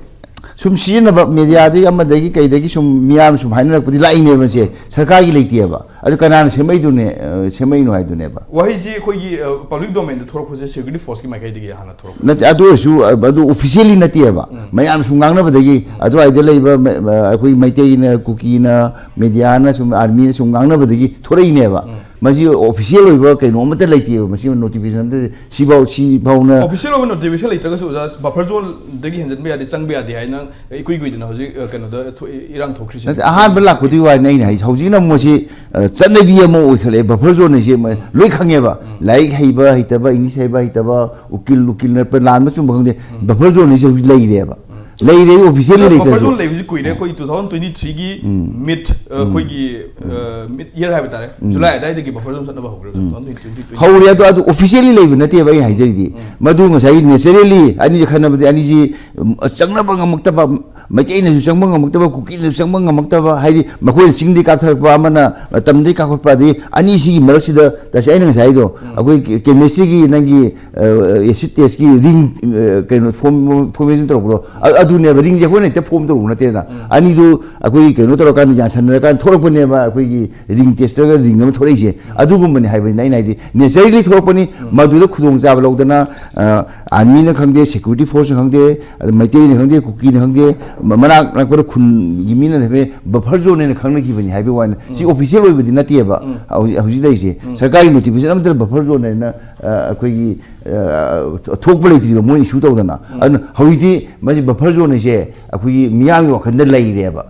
ꯁꯨꯝ ꯁꯤꯖꯤꯟꯅꯕ mediaꯗꯒꯤ ꯑꯃꯗꯒꯤ ꯀꯩꯗꯒꯤ ꯁꯨꯝ ꯃꯤꯌꯥꯝ ꯁꯨꯝ ꯍꯥꯏꯅꯔꯛꯄꯗꯤ ꯂꯥꯛꯏꯅꯦꯕ ꯁꯦ꯫ ꯁꯔꯀꯥꯔꯒꯤ ꯂꯩꯇꯦꯕ꯫ ꯑꯗꯨ ꯀꯅꯥꯅ ꯁꯦꯝꯃꯛꯏꯗꯨꯅꯦ, ꯑ, ꯁꯦꯝꯃꯛꯏꯅꯣ ꯍꯥꯏꯗꯨꯅꯦꯕ꯫ ꯋꯥꯍꯩꯁꯤ ꯑꯩꯈꯣꯏꯒꯤ, ꯑ, public domainꯗ ꯊꯣꯔꯛꯄꯁꯦ security forceꯀꯤ ꯃꯥꯏꯀꯩꯗꯒꯤ ꯍꯥꯟꯅ ꯊꯣꯔꯛꯄ꯫ ꯅꯠꯇꯦ, ꯑꯗꯨ ꯑꯣꯏꯔꯁꯨ, ꯑ, ꯑꯗꯨ officially ꯅꯠꯇꯦꯕ꯫ ꯃꯌꯥꯝ ꯁꯨꯝ ꯉꯥꯡꯅꯕꯗꯒꯤ, ꯑꯗꯨꯋꯥꯏꯗ ꯂꯩꯕ ꯃ-, ꯃ-, ꯑꯩꯈꯣꯏ ꯃꯩꯇꯩꯅ, ꯀꯨꯀꯤꯅ, mediaꯅ ꯁꯨꯝ, armyꯅ ꯁꯨꯝ ꯉꯥꯡꯅꯕꯗꯒꯤ ꯊꯣꯔꯛꯏꯅꯦꯕ꯫ ꯃꯁꯤ official ꯑꯣꯏꯕ ꯀꯩꯅꯣ ꯑꯃꯠꯇ ꯂꯩꯇꯦꯕ꯫ ꯃꯁꯤ notification ꯑꯃꯠꯇ, ꯁꯤꯐꯥꯎ, ꯁꯤꯐꯥꯎꯅ official ꯑꯣꯏꯕ notification ꯂꯩꯇ꯭ꯔꯒꯁꯨ, ꯑꯣꯖꯥ, buffer zoneꯗꯒꯤ ꯍꯦꯟꯖꯟꯕ ꯌꯥꯗꯦ, ꯆꯪꯕ ꯌꯥꯗꯦ ꯍꯥꯏꯅ ꯏꯀꯨꯏ ꯀꯨꯏꯗꯅ ꯍꯧꯖꯤꯛ, ꯑ, ꯀꯩꯅꯣꯗ ꯊꯣꯛ-, ꯏꯔꯥꯡ ꯊꯣꯛꯈ꯭ꯔꯤꯁꯤꯅ ꯅꯠꯇꯦ, ꯑꯍꯥꯟꯕ ꯂꯥꯛꯄꯗꯨꯒꯤ ꯋꯥꯅꯤ ꯑꯩꯅ ꯍꯥꯏꯁꯦ꯫ ꯍꯧꯖꯤꯛꯅ ꯑꯃꯨꯛ ꯃꯁꯤ, ꯑ, ꯆꯠꯅꯕꯤ ꯑꯃ ꯑꯣꯏꯈꯠꯂꯛꯑꯦ꯫ Buffer zone ꯍꯥꯏꯁꯦ ꯃ-, ꯂꯣꯏ ꯈꯪꯉꯦꯕ꯫ ꯂꯥꯏꯔꯤꯛ ꯍꯩꯕ ꯍꯩꯇꯕ, English ꯍꯩꯕ ꯍꯩꯇꯕ, ꯎꯀꯤꯜ, ꯎꯀꯤꯜ ꯅꯠꯇꯕ, ꯂꯥꯟꯕ ꯆꯨꯝꯕ ꯈꯪꯗꯦ, buffer zone ꯍꯥꯏꯁꯦ ꯍꯧꯖꯤꯛ ꯂꯩꯔꯦꯕ꯫ ꯂꯩꯔꯦ, officially ꯑꯗꯣ buffer ꯂꯩꯇ꯭ꯔꯁꯨ꯫ Zone ꯂꯩꯕꯁꯤ ꯀꯨꯏꯔꯦ꯫ ꯑꯩꯈꯣꯏ two thousand twenty threeꯒꯤ ꯃꯤꯠ, ꯑ, ꯑꯩꯈꯣꯏꯒꯤ, ꯑ, mid year ꯍꯥꯏꯕ ꯇꯥꯔꯦ, July ꯑꯗꯨꯋꯥꯏꯗꯒꯤ buffer zone ꯆꯠꯅꯕ ꯍꯧꯈ꯭ꯔꯦ, two thousand twenty three꯫ ꯍꯧꯔꯦ, ꯑꯗꯣ ꯑꯗꯨ officially ꯂꯩꯕ ꯅꯠꯇꯦꯕ ꯑꯩꯅ ꯍꯥꯏꯖꯔꯤꯗꯤ꯫ ꯃꯗꯨ ꯉꯁꯥꯏꯒꯤ naturally ꯑꯅꯤꯁꯦ ꯈꯠꯅꯕꯗꯤ, ꯑꯅꯤꯁꯤ, ꯎꯝ, ꯆꯪꯅꯕ ꯉꯝꯃꯛꯇꯕ, ꯃꯩꯇꯩꯅꯁꯨ ꯆꯪꯕ ꯉꯝꯃꯛꯇꯕ, ꯀꯨꯀꯤꯅꯁꯨ ꯆꯪꯕ ꯉꯝꯃꯛꯇꯕ, ꯍꯥꯏꯗꯤ ꯃꯈꯣꯏꯅ ꯆꯤꯡꯗꯒꯤ ꯀꯥꯞꯊꯔꯛꯄ, ꯑꯃꯅ ꯇꯝꯗꯒꯤ ꯀꯥꯞꯈꯠꯄ, ꯑꯗꯒꯤ ꯑꯅꯤꯁꯤꯒꯤ ꯃꯔꯛꯁꯤꯗ ꯇꯁꯦꯡꯅ ꯑꯩꯅ ꯉꯁꯥꯏꯗꯣ, ꯑꯩꯈꯣꯏ chemistryꯒꯤ ꯅꯪꯒꯤ, ꯑ, acid testꯀꯤ ring, ꯑ, ꯀꯩꯅꯣ form, formation ꯇꯧꯔꯛꯄꯗꯣ, ꯑ-, ꯑꯗꯨꯅꯦꯕ, ringꯁꯦ ꯑꯩꯈꯣꯏꯅ ꯍꯦꯛꯇ form ꯇꯧꯔꯨꯕ ꯅꯠꯇꯦꯗꯅ꯫ ꯑꯅꯤꯗꯨ ꯑꯩꯈꯣꯏꯒꯤ ꯀꯩꯅꯣ ꯇꯧꯔꯀꯥꯟꯗ, ꯌꯥꯟꯁꯟꯅꯔꯀꯥꯟꯗ ꯊꯣꯛꯂꯛꯄꯅꯦꯕ, ꯑꯩꯈꯣꯏꯒꯤ ring testꯇꯒ ring ꯑꯃ ꯊꯣꯛꯂꯛꯏꯁꯦ꯫ ꯑꯗꯨꯒꯨꯝꯕꯅꯦ ꯍꯥꯏꯕꯅꯤꯅ ꯑꯩꯅ ꯍꯥꯏꯗꯤ, naturally ꯊꯣꯛꯂꯛꯄꯅꯤ꯫ ꯃꯗꯨꯗ ꯈꯨꯗꯣꯡꯆꯥꯕ ꯂꯧꯗꯅ, ꯑ, armyꯅ ꯈꯪꯗꯦ, security forceꯅ ꯈꯪꯗꯦ, ꯑꯗ ꯃꯩꯇꯩꯅ ꯈꯪꯗꯦ, ꯀꯨꯀꯤꯅ ꯈꯪꯗꯦ, ꯃ-, ꯃꯅꯥꯛ ꯅꯛꯄꯗ ꯈꯨꯟꯒꯤ ꯃꯤꯅ ꯈꯪꯗꯦ, buffer zone ꯍꯥꯏꯅ ꯈꯪꯅꯈꯤꯕꯅꯤ ꯍꯥꯏꯕꯒꯤ ꯋꯥꯅꯤ꯫ ꯁꯤ official ꯑꯣꯏꯕꯗꯤ ꯅꯠꯇꯦꯕ꯫ ꯍꯧꯖꯤꯛ, ꯍꯧꯖꯤꯛ ꯂꯩꯔꯤꯁꯦ ꯁꯔꯀꯥꯔꯒꯤ notification ꯑꯃꯠꯇ buffer zone ꯍꯥꯏꯅ ꯑ, ꯑꯩꯈꯣꯏꯒꯤ, ꯑ, ꯊꯣꯛꯄ ꯂꯩꯇ꯭ꯔꯤꯕ ꯃꯣꯏ ꯏꯁꯨ ꯇꯧꯗꯅ꯫ ꯑꯗꯨꯅ ꯍꯧꯖꯤꯛꯇꯤ ꯃꯁꯤ ꯕꯐꯔ ꯖꯣꯟ ꯍꯥꯏꯁꯦ ꯑꯩꯈꯣꯏꯒꯤ ꯃꯤꯌꯥꯝꯒꯤ ꯋꯥꯈꯜꯗ ꯂꯩꯔꯦꯕ꯫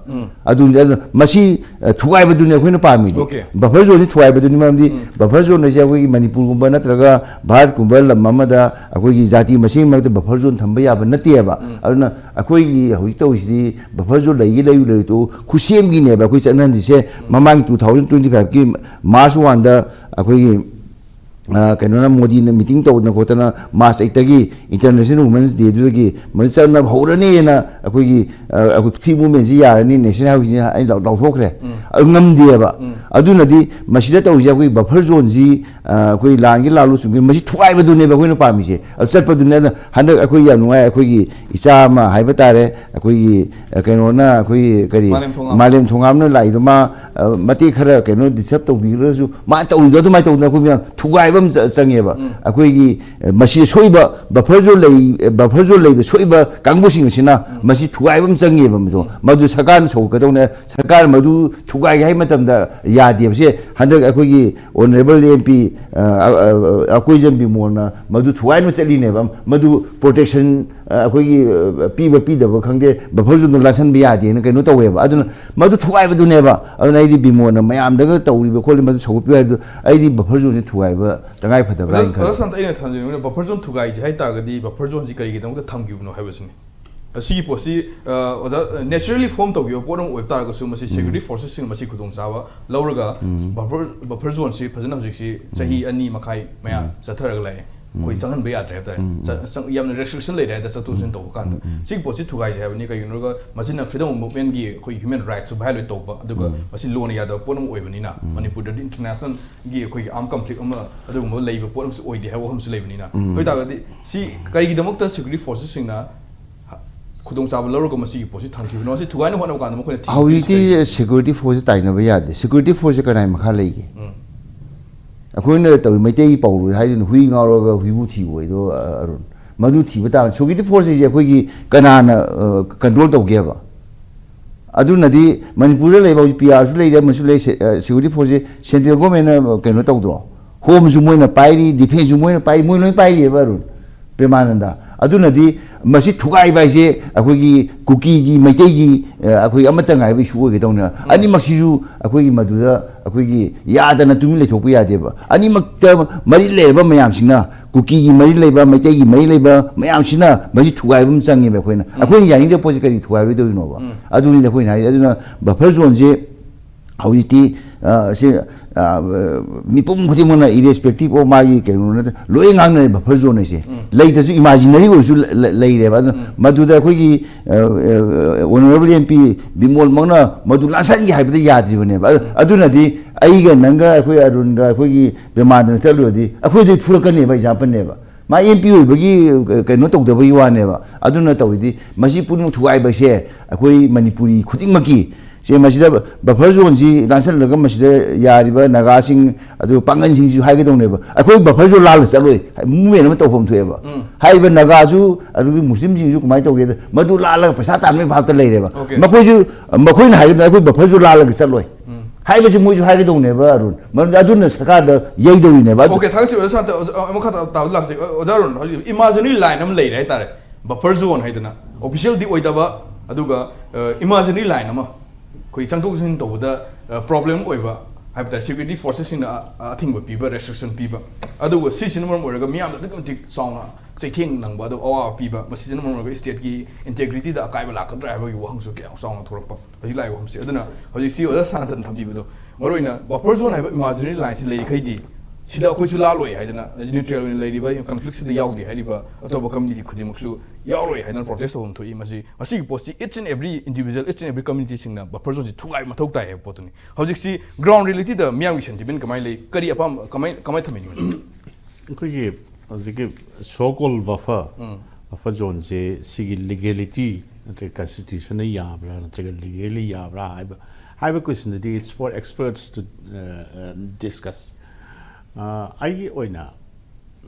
ꯑꯗꯨꯅ, ꯑꯗꯨꯅ ꯃꯁꯤ, ꯑ, ꯊꯨꯒꯥꯏꯕꯗꯨꯅꯤ ꯑꯩꯈꯣꯏꯅ ꯄꯥꯝꯃꯤꯗꯤ꯫ Okay. ꯕꯐꯔ ꯖꯣꯟꯁꯤ ꯊꯨꯒꯥꯏꯕꯗꯨꯅꯤ, ꯃꯔꯝꯗꯤ ꯕꯐꯔ ꯖꯣꯟ ꯍꯥꯏꯁꯦ ꯑꯩꯈꯣꯏꯒꯤ ꯃꯅꯤꯄꯨꯔꯒꯨꯝꯕ ꯅꯠꯇ꯭ꯔꯒ ꯚꯥꯔꯠꯀꯨꯝꯕ ꯂꯝ ꯑꯃꯗ ꯑꯩꯈꯣꯏꯒꯤ ꯖꯥꯇꯤ ꯃꯁꯦꯟ ꯃꯔꯛꯇ ꯕꯐꯔ ꯖꯣꯟ ꯊꯝꯕ ꯌꯥꯕ ꯅꯠꯇꯦꯕ꯫ ꯑꯗꯨꯅ ꯑꯩꯈꯣꯏꯒꯤ ꯍꯧꯖꯤꯛ ꯇꯧꯔꯤꯁꯤꯗꯤ ꯕꯐꯔ ꯖꯣꯟ ꯂꯩꯒꯤ ꯂꯩꯌꯨ ꯂꯩꯔꯨ ꯇꯣꯛꯎ, ꯈꯨꯠꯁꯦꯝꯒꯤꯅꯦꯕ ꯑꯩꯈꯣꯏ ꯆꯠꯅꯍꯟꯗ꯭ꯔꯤꯁꯦ꯫ ꯃꯃꯥꯡꯒꯤ two thousand twenty five ꯀꯤ March one ꯗ ꯑꯩꯈꯣꯏꯒꯤ ꯑ, ꯀꯩꯅꯣꯅ, ꯃꯣꯗꯤꯅ meeting ꯇꯧꯗꯅ ꯈꯣꯠꯇꯅ March eight ꯇꯒꯤ International Women's Day ꯗꯨꯗꯒꯤ ꯃꯗꯨ ꯆꯠꯅꯕ ꯍꯧꯔꯅꯤꯅ ꯑꯩꯈꯣꯏꯒꯤ, ꯑ, ꯑꯩꯈꯣꯏ free movement ꯁꯤ ꯌꯥꯔꯅꯤ, national highway ꯁꯤ ꯑꯩ ꯂꯥꯎ-, ꯂꯥꯎꯊꯣꯛꯈ꯭ꯔꯦ꯫ ꯑꯗꯨ ꯉꯝꯗꯦꯕ꯫ ꯑꯗꯨꯅꯗꯤ ꯃꯁꯤꯗ ꯇꯧꯔꯤꯁꯦ ꯑꯩꯈꯣꯏ ꯕꯐꯔ ꯖꯣꯟꯁꯤ, ꯑ, ꯑꯩꯈꯣꯏ ꯂꯥꯟꯒꯤ ꯂꯥꯜꯂꯨ ꯆꯨꯝꯒꯤ ꯃꯁꯤ ꯊꯨꯒꯥꯏꯕꯗꯨꯅꯦꯕ ꯑꯩꯈꯣꯏꯅ ꯄꯥꯝꯃꯤꯁꯦ꯫ ꯑꯗꯨ ꯆꯠꯄꯗꯨꯅꯦ꯫ ꯑꯗꯨꯅ ꯍꯟꯗꯛ ꯑꯩꯈꯣꯏ ꯌꯥꯝ ꯅꯨꯡꯉꯥꯏ, ꯑꯩꯈꯣꯏꯒꯤ ꯏꯆꯥ ꯑꯃ ꯍꯥꯏꯕ ꯇꯥꯔꯦ, ꯑꯩꯈꯣꯏꯒꯤ, ꯑ, ꯀꯩꯅꯣꯅ, ꯑꯩꯈꯣꯏꯒꯤ ꯀꯔꯤ, ꯃꯥꯂꯦꯝ ꯊꯣꯡꯉꯥꯝ꯫ ꯃꯥꯂꯦꯝ ꯊꯣꯡꯉꯥꯝꯅ ꯂꯥꯛꯏꯗꯣ, ꯃꯥ, ꯑ, ꯃꯇꯦꯛ ꯈꯔ ꯀꯩꯅꯣ disturb ꯇꯧꯕꯤꯔꯒꯁꯨ ꯃꯥ ꯇꯧꯔꯤꯗꯣ ꯑꯗꯨꯃꯥꯏꯅ ꯇꯧꯗꯅ ꯑꯩꯈꯣꯏ ꯃꯌꯥꯝ ꯊꯨꯒꯥꯏꯕ ꯑꯃ ꯆ-, ꯆꯪꯉꯦꯕ꯫ ꯑꯩꯈꯣꯏꯒꯤ, ꯑ, ꯃꯁꯤ ꯁꯣꯏꯕ buffer zone ꯂꯩ, buffer zone ꯂꯩꯕ ꯁꯣꯏꯕ ꯀꯥꯡꯕꯨꯁꯤꯡ ꯑꯁꯤꯅ ꯃꯁꯤ ꯊꯨꯒꯥꯏꯕ ꯑꯃ ꯆꯪꯉꯦꯕ꯫ ꯃꯗꯨ, ꯃꯗꯨ ꯁꯔꯀꯥꯔꯅ ꯁꯧꯒꯠꯀꯗꯧꯅꯦ꯫ ꯁꯔꯀꯥꯔ ꯃꯗꯨ ꯊꯨꯒꯥꯏꯒꯦ ꯍꯥꯏꯕ ꯃꯇꯝꯗ ꯌꯥꯗꯦꯕꯁꯦ꯫ ꯍꯟꯗꯛ ꯑꯩꯈꯣꯏꯒꯤ Honourable M P, ꯑ, ꯑ, ꯑ, ꯑꯀꯣꯏꯖꯝ ꯕꯤꯃꯣꯜꯅ ꯃꯗꯨ ꯊꯨꯒꯥꯏꯅꯕ ꯆꯠꯂꯤꯅꯦꯕ꯫ ꯃꯗꯨ protection, ꯑ, ꯑꯩꯈꯣꯏꯒꯤ, ꯑ, ꯄꯤꯕ ꯄꯤꯗꯕ ꯈꯪꯗꯦ, buffer zoneꯗꯣ ꯂꯥꯟꯁꯟꯕ ꯌꯥꯗꯦꯅ ꯀꯩꯅꯣ ꯇꯧꯋꯦꯕ꯫ ꯑꯗꯨꯅ ꯃꯗꯨ ꯊꯨꯒꯥꯏꯕꯗꯨꯅꯦꯕ꯫ ꯑꯗꯨꯅ ꯑꯩꯗꯤ ꯕꯤꯃꯣꯜꯅ ꯃꯌꯥꯝꯗꯒ ꯇꯧꯔꯤꯕ ꯈꯣꯠꯂꯤ ꯃꯗꯨ ꯁꯧꯒꯠꯄꯤꯌꯨ ꯍꯥꯏꯕꯗꯨ ꯑꯩꯗꯤ buffer zoneꯁꯦ ꯊꯨꯒꯥꯏꯕ ꯇꯉꯥꯏ ꯐꯗꯕ꯭ꯔꯥ ꯑꯣꯖꯥ, ꯍꯥꯏꯅ ꯈꯜꯂꯤ꯫ ꯑꯣꯖꯥ ꯁꯥꯟꯇ, ꯑꯩꯅ ꯊꯝꯖꯅꯤꯡꯕꯅ buffer zone ꯊꯨꯒꯥꯏꯁꯦ ꯍꯥꯏ ꯇꯥꯔꯒꯗꯤ buffer zoneꯁꯤ ꯀꯔꯤꯒꯤꯗꯃꯛꯇ ꯊꯝꯈꯤꯕꯅꯣ ꯍꯥꯏꯕꯁꯤꯅꯤ꯫ ꯑꯁꯤꯒꯤ ꯄꯣꯠꯁꯤ, ꯑ, ꯑꯣꯖꯥ, naturally form ꯇꯧꯈꯤꯕ ꯄꯣꯠ ꯑꯃ ꯑꯣꯏꯕ ꯇꯥꯔꯒꯁꯨ ꯃꯁꯤ security forcesꯁꯤꯡꯅ ꯃꯁꯤ ꯈꯨꯗꯣꯡꯆꯥꯕ ꯂꯧꯔꯒ buffer, buffer zoneꯁꯤ ꯐꯖꯅ ꯍꯧꯖꯤꯛꯁꯤ ꯆꯍꯤ ꯑꯅꯤ ꯃꯈꯥꯏ ꯃꯌꯥ ꯆꯠꯊꯔꯒ ꯂꯥꯛꯑꯦ꯫ ꯑꯩꯈꯣꯏ ꯆꯪꯍꯟꯕ ꯌꯥꯗ꯭ꯔꯦ ꯍꯥꯏꯕ ꯇꯥꯔꯦ꯫ ꯆ-, ꯆꯪ-, ꯌꯥꯝꯅ restriction ꯂꯩꯔꯦ ꯍꯥꯏ ꯇꯥꯔꯦ, ꯆꯠꯊꯣꯛ ꯆꯠꯁꯤꯟ ꯇꯧꯕ ꯀꯥꯟꯗ꯫ ꯁꯤꯒꯤ ꯄꯣꯠꯁꯤ ꯊꯨꯒꯥꯏꯁꯦ ꯍꯥꯏꯕꯅꯤ꯫ ꯀꯩꯒꯤꯅꯣ ꯍꯥꯏꯔꯒ ꯃꯁꯤꯅ freedom of movementꯀꯤ ꯑꯩꯈꯣꯏ human rightsꯁꯨ violate ꯇꯧꯕ, ꯑꯗꯨꯒ ꯃꯁꯤ ꯂꯣꯅ ꯌꯥꯗꯕ ꯄꯣꯠ ꯑꯃ ꯑꯣꯏꯕꯅꯤꯅ, ꯃꯅꯤꯄꯨꯔꯗꯗꯤ internationalꯒꯤ ꯑꯩꯈꯣꯏꯒꯤ armed conflict ꯑꯃ ꯑꯗꯨꯒꯨꯝꯕ ꯂꯩꯕ ꯄꯣꯠ ꯑꯃꯁꯨ ꯑꯣꯏꯗꯦ ꯍꯥꯏꯕ ꯋꯥꯐꯝꯁꯨ ꯂꯩꯕꯅꯤꯅ꯫ ꯑꯗꯨ ꯑꯣꯏꯇꯥꯔꯒꯗꯤ ꯁꯤ ꯀꯔꯤꯒꯤꯗꯃꯛꯇ security forcesꯁꯤꯡꯅ ꯈꯨꯗꯣꯡꯆꯥꯕ ꯂꯧꯔꯒ ꯃꯁꯤꯒꯤ ꯄꯣꯠꯁꯤ ꯊꯝꯈꯤꯕꯅꯣ? ꯃꯁꯤ ꯊꯨꯒꯥꯏꯅꯕ ꯍꯣꯠꯅꯕ ꯀꯥꯟꯗ ꯃꯈꯣꯏꯅ ꯊꯤꯡꯕꯤꯔꯤꯁꯤ ꯍꯧꯖꯤꯛꯇꯤ ꯀꯔꯤꯒꯤꯅꯣ? Security forceꯁꯦ ꯇꯥꯏꯅꯕ ꯌꯥꯗꯦ꯫ Security forceꯁꯦ ꯀꯅꯥꯏ ꯃꯈꯥ ꯂꯩꯒꯦ? ꯎꯝ꯫ ꯑꯩꯈꯣꯏꯅ ꯇꯧꯔꯤ ꯃꯩꯇꯩꯒꯤ ꯄꯥꯎꯔꯣꯏ ꯍꯥꯏꯗꯨꯅ ꯍꯨꯏ ꯉꯥꯎꯔꯒ ꯍꯨꯏꯕꯨ ꯊꯤꯕ ꯑꯣꯏꯗꯣ, ꯑ, ꯑꯔꯨꯟ꯫ ꯃꯗꯨ ꯊꯤꯕ ꯇꯥꯕꯅꯤ꯫ Security forceꯁꯤꯡꯁꯦ ꯑꯩꯈꯣꯏꯒꯤ ꯀꯅꯥꯅ, ꯑ, control ꯇꯧꯒꯦꯕ? ꯑꯗꯨꯅꯗꯤ ꯃꯅꯤꯄꯨꯔꯗ ꯂꯩꯕ ꯍꯧꯖꯤꯛ P Rꯁꯨ ꯂꯩꯔꯦ, ꯑꯃꯁꯨ ꯂꯩ, ꯁꯦ-, ꯑ, security forceꯁꯦ central governmentꯅ ꯀꯩꯅꯣ ꯇꯧꯗ꯭ꯔꯣ? ꯍꯣꯝꯁꯨ ꯃꯣꯏꯅ ꯄꯥꯏꯔꯤ, ꯗꯤꯐꯦꯟꯁꯁꯨ ꯃꯣꯏꯅ ꯄꯥꯏꯔꯤ, ꯃꯣꯏ ꯂꯣꯏ ꯄꯥꯏꯔꯤꯑꯕ, ꯑꯔꯨꯟ, ꯄ꯭ꯔꯦꯃꯥꯅꯟꯗ꯫ ꯑꯗꯨꯅꯗꯤ ꯃꯁꯤ ꯊꯨꯒꯥꯏꯕ ꯍꯥꯏꯁꯦ ꯑꯩꯈꯣꯏꯒꯤ ꯀꯨꯀꯤꯒꯤ, ꯃꯩꯇꯩꯒꯤ, ꯑ, ꯑꯩꯈꯣꯏ ꯑꯃꯠꯇ ꯉꯥꯏꯕ ꯏꯁꯨ ꯑꯣꯏꯒꯗꯧꯅꯤ꯫ ꯑꯅꯤꯃꯛꯁꯤꯁꯨ ꯑꯩꯈꯣꯏꯒꯤ ꯃꯗꯨꯗ ꯑꯩꯈꯣꯏꯒꯤ ꯌꯥꯗꯅ ꯇꯨꯃꯤꯟ ꯂꯩꯊꯣꯛꯄ ꯌꯥꯗꯦꯕ꯫ ꯑꯅꯤꯃꯛꯇ ꯃꯔꯤ ꯂꯩꯔꯕ ꯃꯌꯥꯝꯁꯤꯅ, ꯀꯨꯀꯤꯒꯤ ꯃꯔꯤ ꯂꯩꯕ, ꯃꯩꯇꯩꯒꯤ ꯃꯔꯤ ꯂꯩꯕ ꯃꯌꯥꯝꯁꯤꯅ ꯃꯁꯤ ꯊꯨꯒꯥꯏꯕ ꯑꯃ ꯆꯪꯉꯦꯕ꯫ ꯑꯩꯈꯣꯏꯅ, ꯑꯩꯈꯣꯏꯅ ꯌꯥꯅꯤꯡꯗꯕ ꯄꯣꯠꯁꯤ ꯀꯔꯤ ꯊꯨꯒꯥꯏꯔꯣꯏꯗꯧꯔꯤꯅꯣꯕ? ꯑꯗꯨꯅꯤꯗ ꯑꯩꯈꯣꯏꯅ ꯍꯥꯏꯔꯤꯁꯦ꯫ ꯑꯗꯨꯅ ꯕꯐꯔ ꯖꯣꯟꯁꯦ ꯍꯧꯖꯤꯛꯇꯤ, ꯑ, ꯁꯤ, ꯑ, ꯃꯤꯄꯨꯝ ꯈꯨꯗꯤꯡꯃꯛꯅ, irrespective of ꯃꯥꯒꯤ ꯀꯩꯅꯣ ꯅꯠꯇ, ꯂꯣꯏ ꯉꯥꯡꯅꯔꯦ ꯕꯐꯔ ꯖꯣꯟ ꯍꯥꯏꯁꯦ꯫ ꯂꯩꯇ꯭ꯔꯁꯨ imaginary ꯑꯣꯏꯔꯁꯨ ꯂ-, ꯂ-, ꯂꯩꯔꯦꯕ꯫ ꯑꯗꯨꯅ ꯃꯗꯨꯗ ꯑꯩꯈꯣꯏꯒꯤ, ꯑ, ꯑ, honourable M P ꯕꯤꯃꯣꯜꯃꯛꯅ ꯃꯗꯨ ꯂꯥꯟꯁꯟꯒꯦ ꯍꯥꯏꯕꯗ ꯌꯥꯗ꯭ꯔꯤꯕꯅꯦꯕ꯫ ꯑꯗꯨ-, ꯑꯗꯨꯅꯗꯤ ꯑꯩꯒ ꯅꯪꯒ ꯑꯩꯈꯣꯏ ꯑꯔꯨꯟꯒ ꯑꯩꯈꯣꯏꯒꯤ ꯄ꯭ꯔꯦꯃꯥꯟꯗꯅ ꯆꯠꯂꯨꯔꯗꯤ ꯑꯩꯈꯣꯏꯗꯤ ꯐꯨꯔꯛꯀꯅꯦꯕ, exampleꯅꯦꯕ꯫ ꯃꯥ M P ꯑꯣꯏꯕꯒꯤ, ꯑ, ꯀꯩꯅꯣ ꯇꯧꯗꯕꯒꯤ ꯋꯥꯅꯦꯕ꯫ ꯑꯗꯨꯅ ꯇꯧꯔꯤꯗꯤ ꯃꯁꯤ ꯄꯨꯝꯅꯃꯛ ꯊꯨꯒꯥꯏꯕꯁꯦ ꯑꯩꯈꯣꯏ ꯃꯅꯤꯄꯨꯔꯤ ꯈꯨꯗꯤꯡꯃꯛꯀꯤ ꯁꯦ, ꯃꯁꯤꯗ ꯕꯐꯔ ꯖꯣꯟꯁꯤ ꯂꯥꯟꯁꯜꯂꯒ ꯃꯁꯤꯗ ꯌꯥꯔꯤꯕ ꯅꯥꯒꯥꯁꯤꯡ, ꯑꯗꯨ ꯄꯥꯡꯒꯟꯁꯤꯡꯁꯤꯁꯨ ꯍꯥꯏꯒꯗꯧꯅꯦꯕ꯫ ꯑꯩꯈꯣꯏ ꯕꯐꯔ ꯖꯣꯟ ꯂꯥꯜꯂ ꯆꯠꯂꯣꯏ, movement ꯑꯃ ꯇꯧꯐꯝ ꯊꯣꯛꯑꯦꯕ꯫ ꯍꯥꯏꯔꯤꯕ ꯅꯥꯒꯥꯁꯨ ꯑꯗꯨꯒꯤ ꯃꯨꯁꯂꯤꯝꯁꯤꯡꯁꯨ ꯀꯃꯥꯏꯅ ꯇꯧꯒꯦꯗ, ꯃꯗꯨ ꯂꯥꯜꯂꯒ ꯄꯩꯁꯥ ꯇꯥꯟꯕꯒꯤ ꯚꯥꯞꯇ ꯂꯩꯔꯦꯕ꯫ Okay. ꯃꯈꯣꯏꯁꯨ, ꯃꯈꯣꯏꯅ ꯍꯥꯏꯒꯗꯧꯅꯦ, "ꯑꯩꯈꯣꯏ ꯕꯐꯔ ꯖꯣꯟ ꯂꯥꯜꯂꯒ ꯆꯠꯂꯣꯏ" ꯍꯥꯏꯕꯁꯤ ꯃꯣꯏꯁꯨ ꯍꯥꯏꯒꯗꯧꯅꯦꯕ, ꯑꯔꯨꯟ꯫ ꯃꯔꯝꯗꯤ ꯑꯗꯨꯅ ꯁꯔꯀꯥꯔꯗ ꯌꯩꯗꯧꯔꯤꯅꯦꯕ꯫ ꯑꯗꯨ Okay, ꯊꯥꯒꯠꯆꯔꯤ ꯑꯣꯖꯥ ꯁꯥꯟꯇ꯫ ꯑꯣꯖꯥ, ꯑꯃꯈꯛ ꯇꯥ-, ꯇꯥꯕꯗ ꯂꯥꯛꯆꯩ꯫ ꯑꯣ-, ꯑꯣꯖꯥ ꯑꯔꯨꯟ, ꯍꯧꯖꯤꯛ imaginary line ꯑꯃ ꯂꯩꯔꯦ ꯍꯥꯏꯇꯥꯔꯦ, buffer zone ꯍꯥꯏꯗꯅ꯫ Officialꯗꯤ ꯑꯣꯏꯗꯕ, ꯑꯗꯨꯒ, ꯑ, imaginary line ꯑꯃ, ꯑꯩꯈꯣꯏ ꯆꯪꯊꯣꯛ ꯆꯪꯁꯤꯟ ꯇꯧꯕꯗ, ꯑ, problem ꯑꯣꯏꯕ ꯍꯥꯏꯕ ꯇꯥꯔꯦ, security forcesꯁꯤꯡꯅ, ꯑ, ꯑ, ꯑꯊꯤꯡꯕ ꯄꯤꯕ, restriction ꯄꯤꯕ꯫ ꯑꯗꯨꯒ ꯁꯤꯁꯤꯅ ꯃꯔꯝ ꯑꯣꯏꯔꯒ ꯃꯤꯌꯥꯝꯗ ꯑꯗꯨꯛꯀꯤ ꯃꯇꯤꯛ ꯆꯥꯎꯅ ꯆꯩꯊꯦꯡ ꯅꯪꯕ, ꯑꯗꯨꯒ ꯑꯋꯥꯕ ꯄꯤꯕ, ꯃꯁꯤꯁꯤꯅ ꯃꯔꯝ ꯑꯣꯏꯔꯒ stateꯀꯤ integrityꯗ ꯑꯀꯥꯏꯕ ꯂꯥꯛꯀꯗ꯭ꯔꯥ ꯍꯥꯏꯕꯒꯤ ꯋꯥꯍꯪꯁꯨ ꯀꯌꯥ ꯆꯥꯎꯅ ꯊꯣꯛꯂꯛꯄ꯫ ꯍꯧꯖꯤꯛ ꯂꯥꯛꯏꯕ ꯋꯥꯐꯝꯁꯦ꯫ ꯑꯗꯨꯅ ꯍꯧꯖꯤꯛꯁꯤ ꯑꯣꯖꯥ ꯁꯥꯟꯇꯅ ꯊꯝꯕꯤꯕꯗꯣ, ꯃꯔꯨꯑꯣꯏꯅ buffer zone ꯍꯥꯏꯕ imaginary lineꯁꯤ ꯂꯩꯔꯤꯈꯩꯗꯤ ꯁꯤꯗ ꯑꯩꯈꯣꯏꯁꯨ ꯂꯥꯜꯂꯣꯏ ꯍꯥꯏꯗꯅ, neutral ꯑꯣꯏꯅ ꯂꯩꯔꯤꯕ, conflictꯁꯤꯗ ꯌꯥꯎꯗꯦ ꯍꯥꯏꯔꯤꯕ ꯑꯇꯣꯞꯄ community ꯈꯨꯗꯤꯡꯃꯛꯁꯨ ꯌꯥꯎꯔꯣꯏ ꯍꯥꯏꯗꯅ protest ꯇꯧꯐꯝ ꯊꯣꯛꯏ꯫ ꯃꯁꯤ, ꯃꯁꯤꯒꯤ ꯄꯣꯠꯁꯤ each and every individual, each and every communityꯁꯤꯡꯅ buffer zoneꯁꯤ ꯊꯨꯒꯥꯏꯕ ꯃꯊꯧ ꯇꯥꯏ ꯍꯥꯏꯕ ꯄꯣꯠꯇꯨꯅꯤ꯫ ꯍꯧꯖꯤꯛꯁꯤ ground realityꯗ ꯃꯤꯌꯥꯝꯒꯤ sentiment ꯀꯃꯥꯏꯅ ꯂꯩ, ꯀꯔꯤ ꯑꯄꯥꯝꯕ, ꯀꯃꯥꯏ, ꯀꯃꯥꯏꯅ ꯊꯝꯕꯤꯅꯤꯡꯕꯅꯣ? ꯑꯩꯈꯣꯏꯒꯤ ꯍꯧꯖꯤꯛꯀꯤ so called buffer, buffer zoneꯁꯦ ꯁꯤꯒꯤ legality ꯅꯠꯇ꯭ꯔꯒ constitutionꯅ ꯌꯥꯕ꯭ꯔꯥ ꯅꯠꯇ꯭ꯔꯒ legally ꯌꯥꯕ꯭ꯔꯥ ꯍꯥꯏꯕ, ꯍꯥꯏꯕ questionꯗꯨꯗꯤ it's for experts to, uh, uh, discuss꯫ ꯑ, ꯑꯩꯒꯤ ꯑꯣꯏꯅ,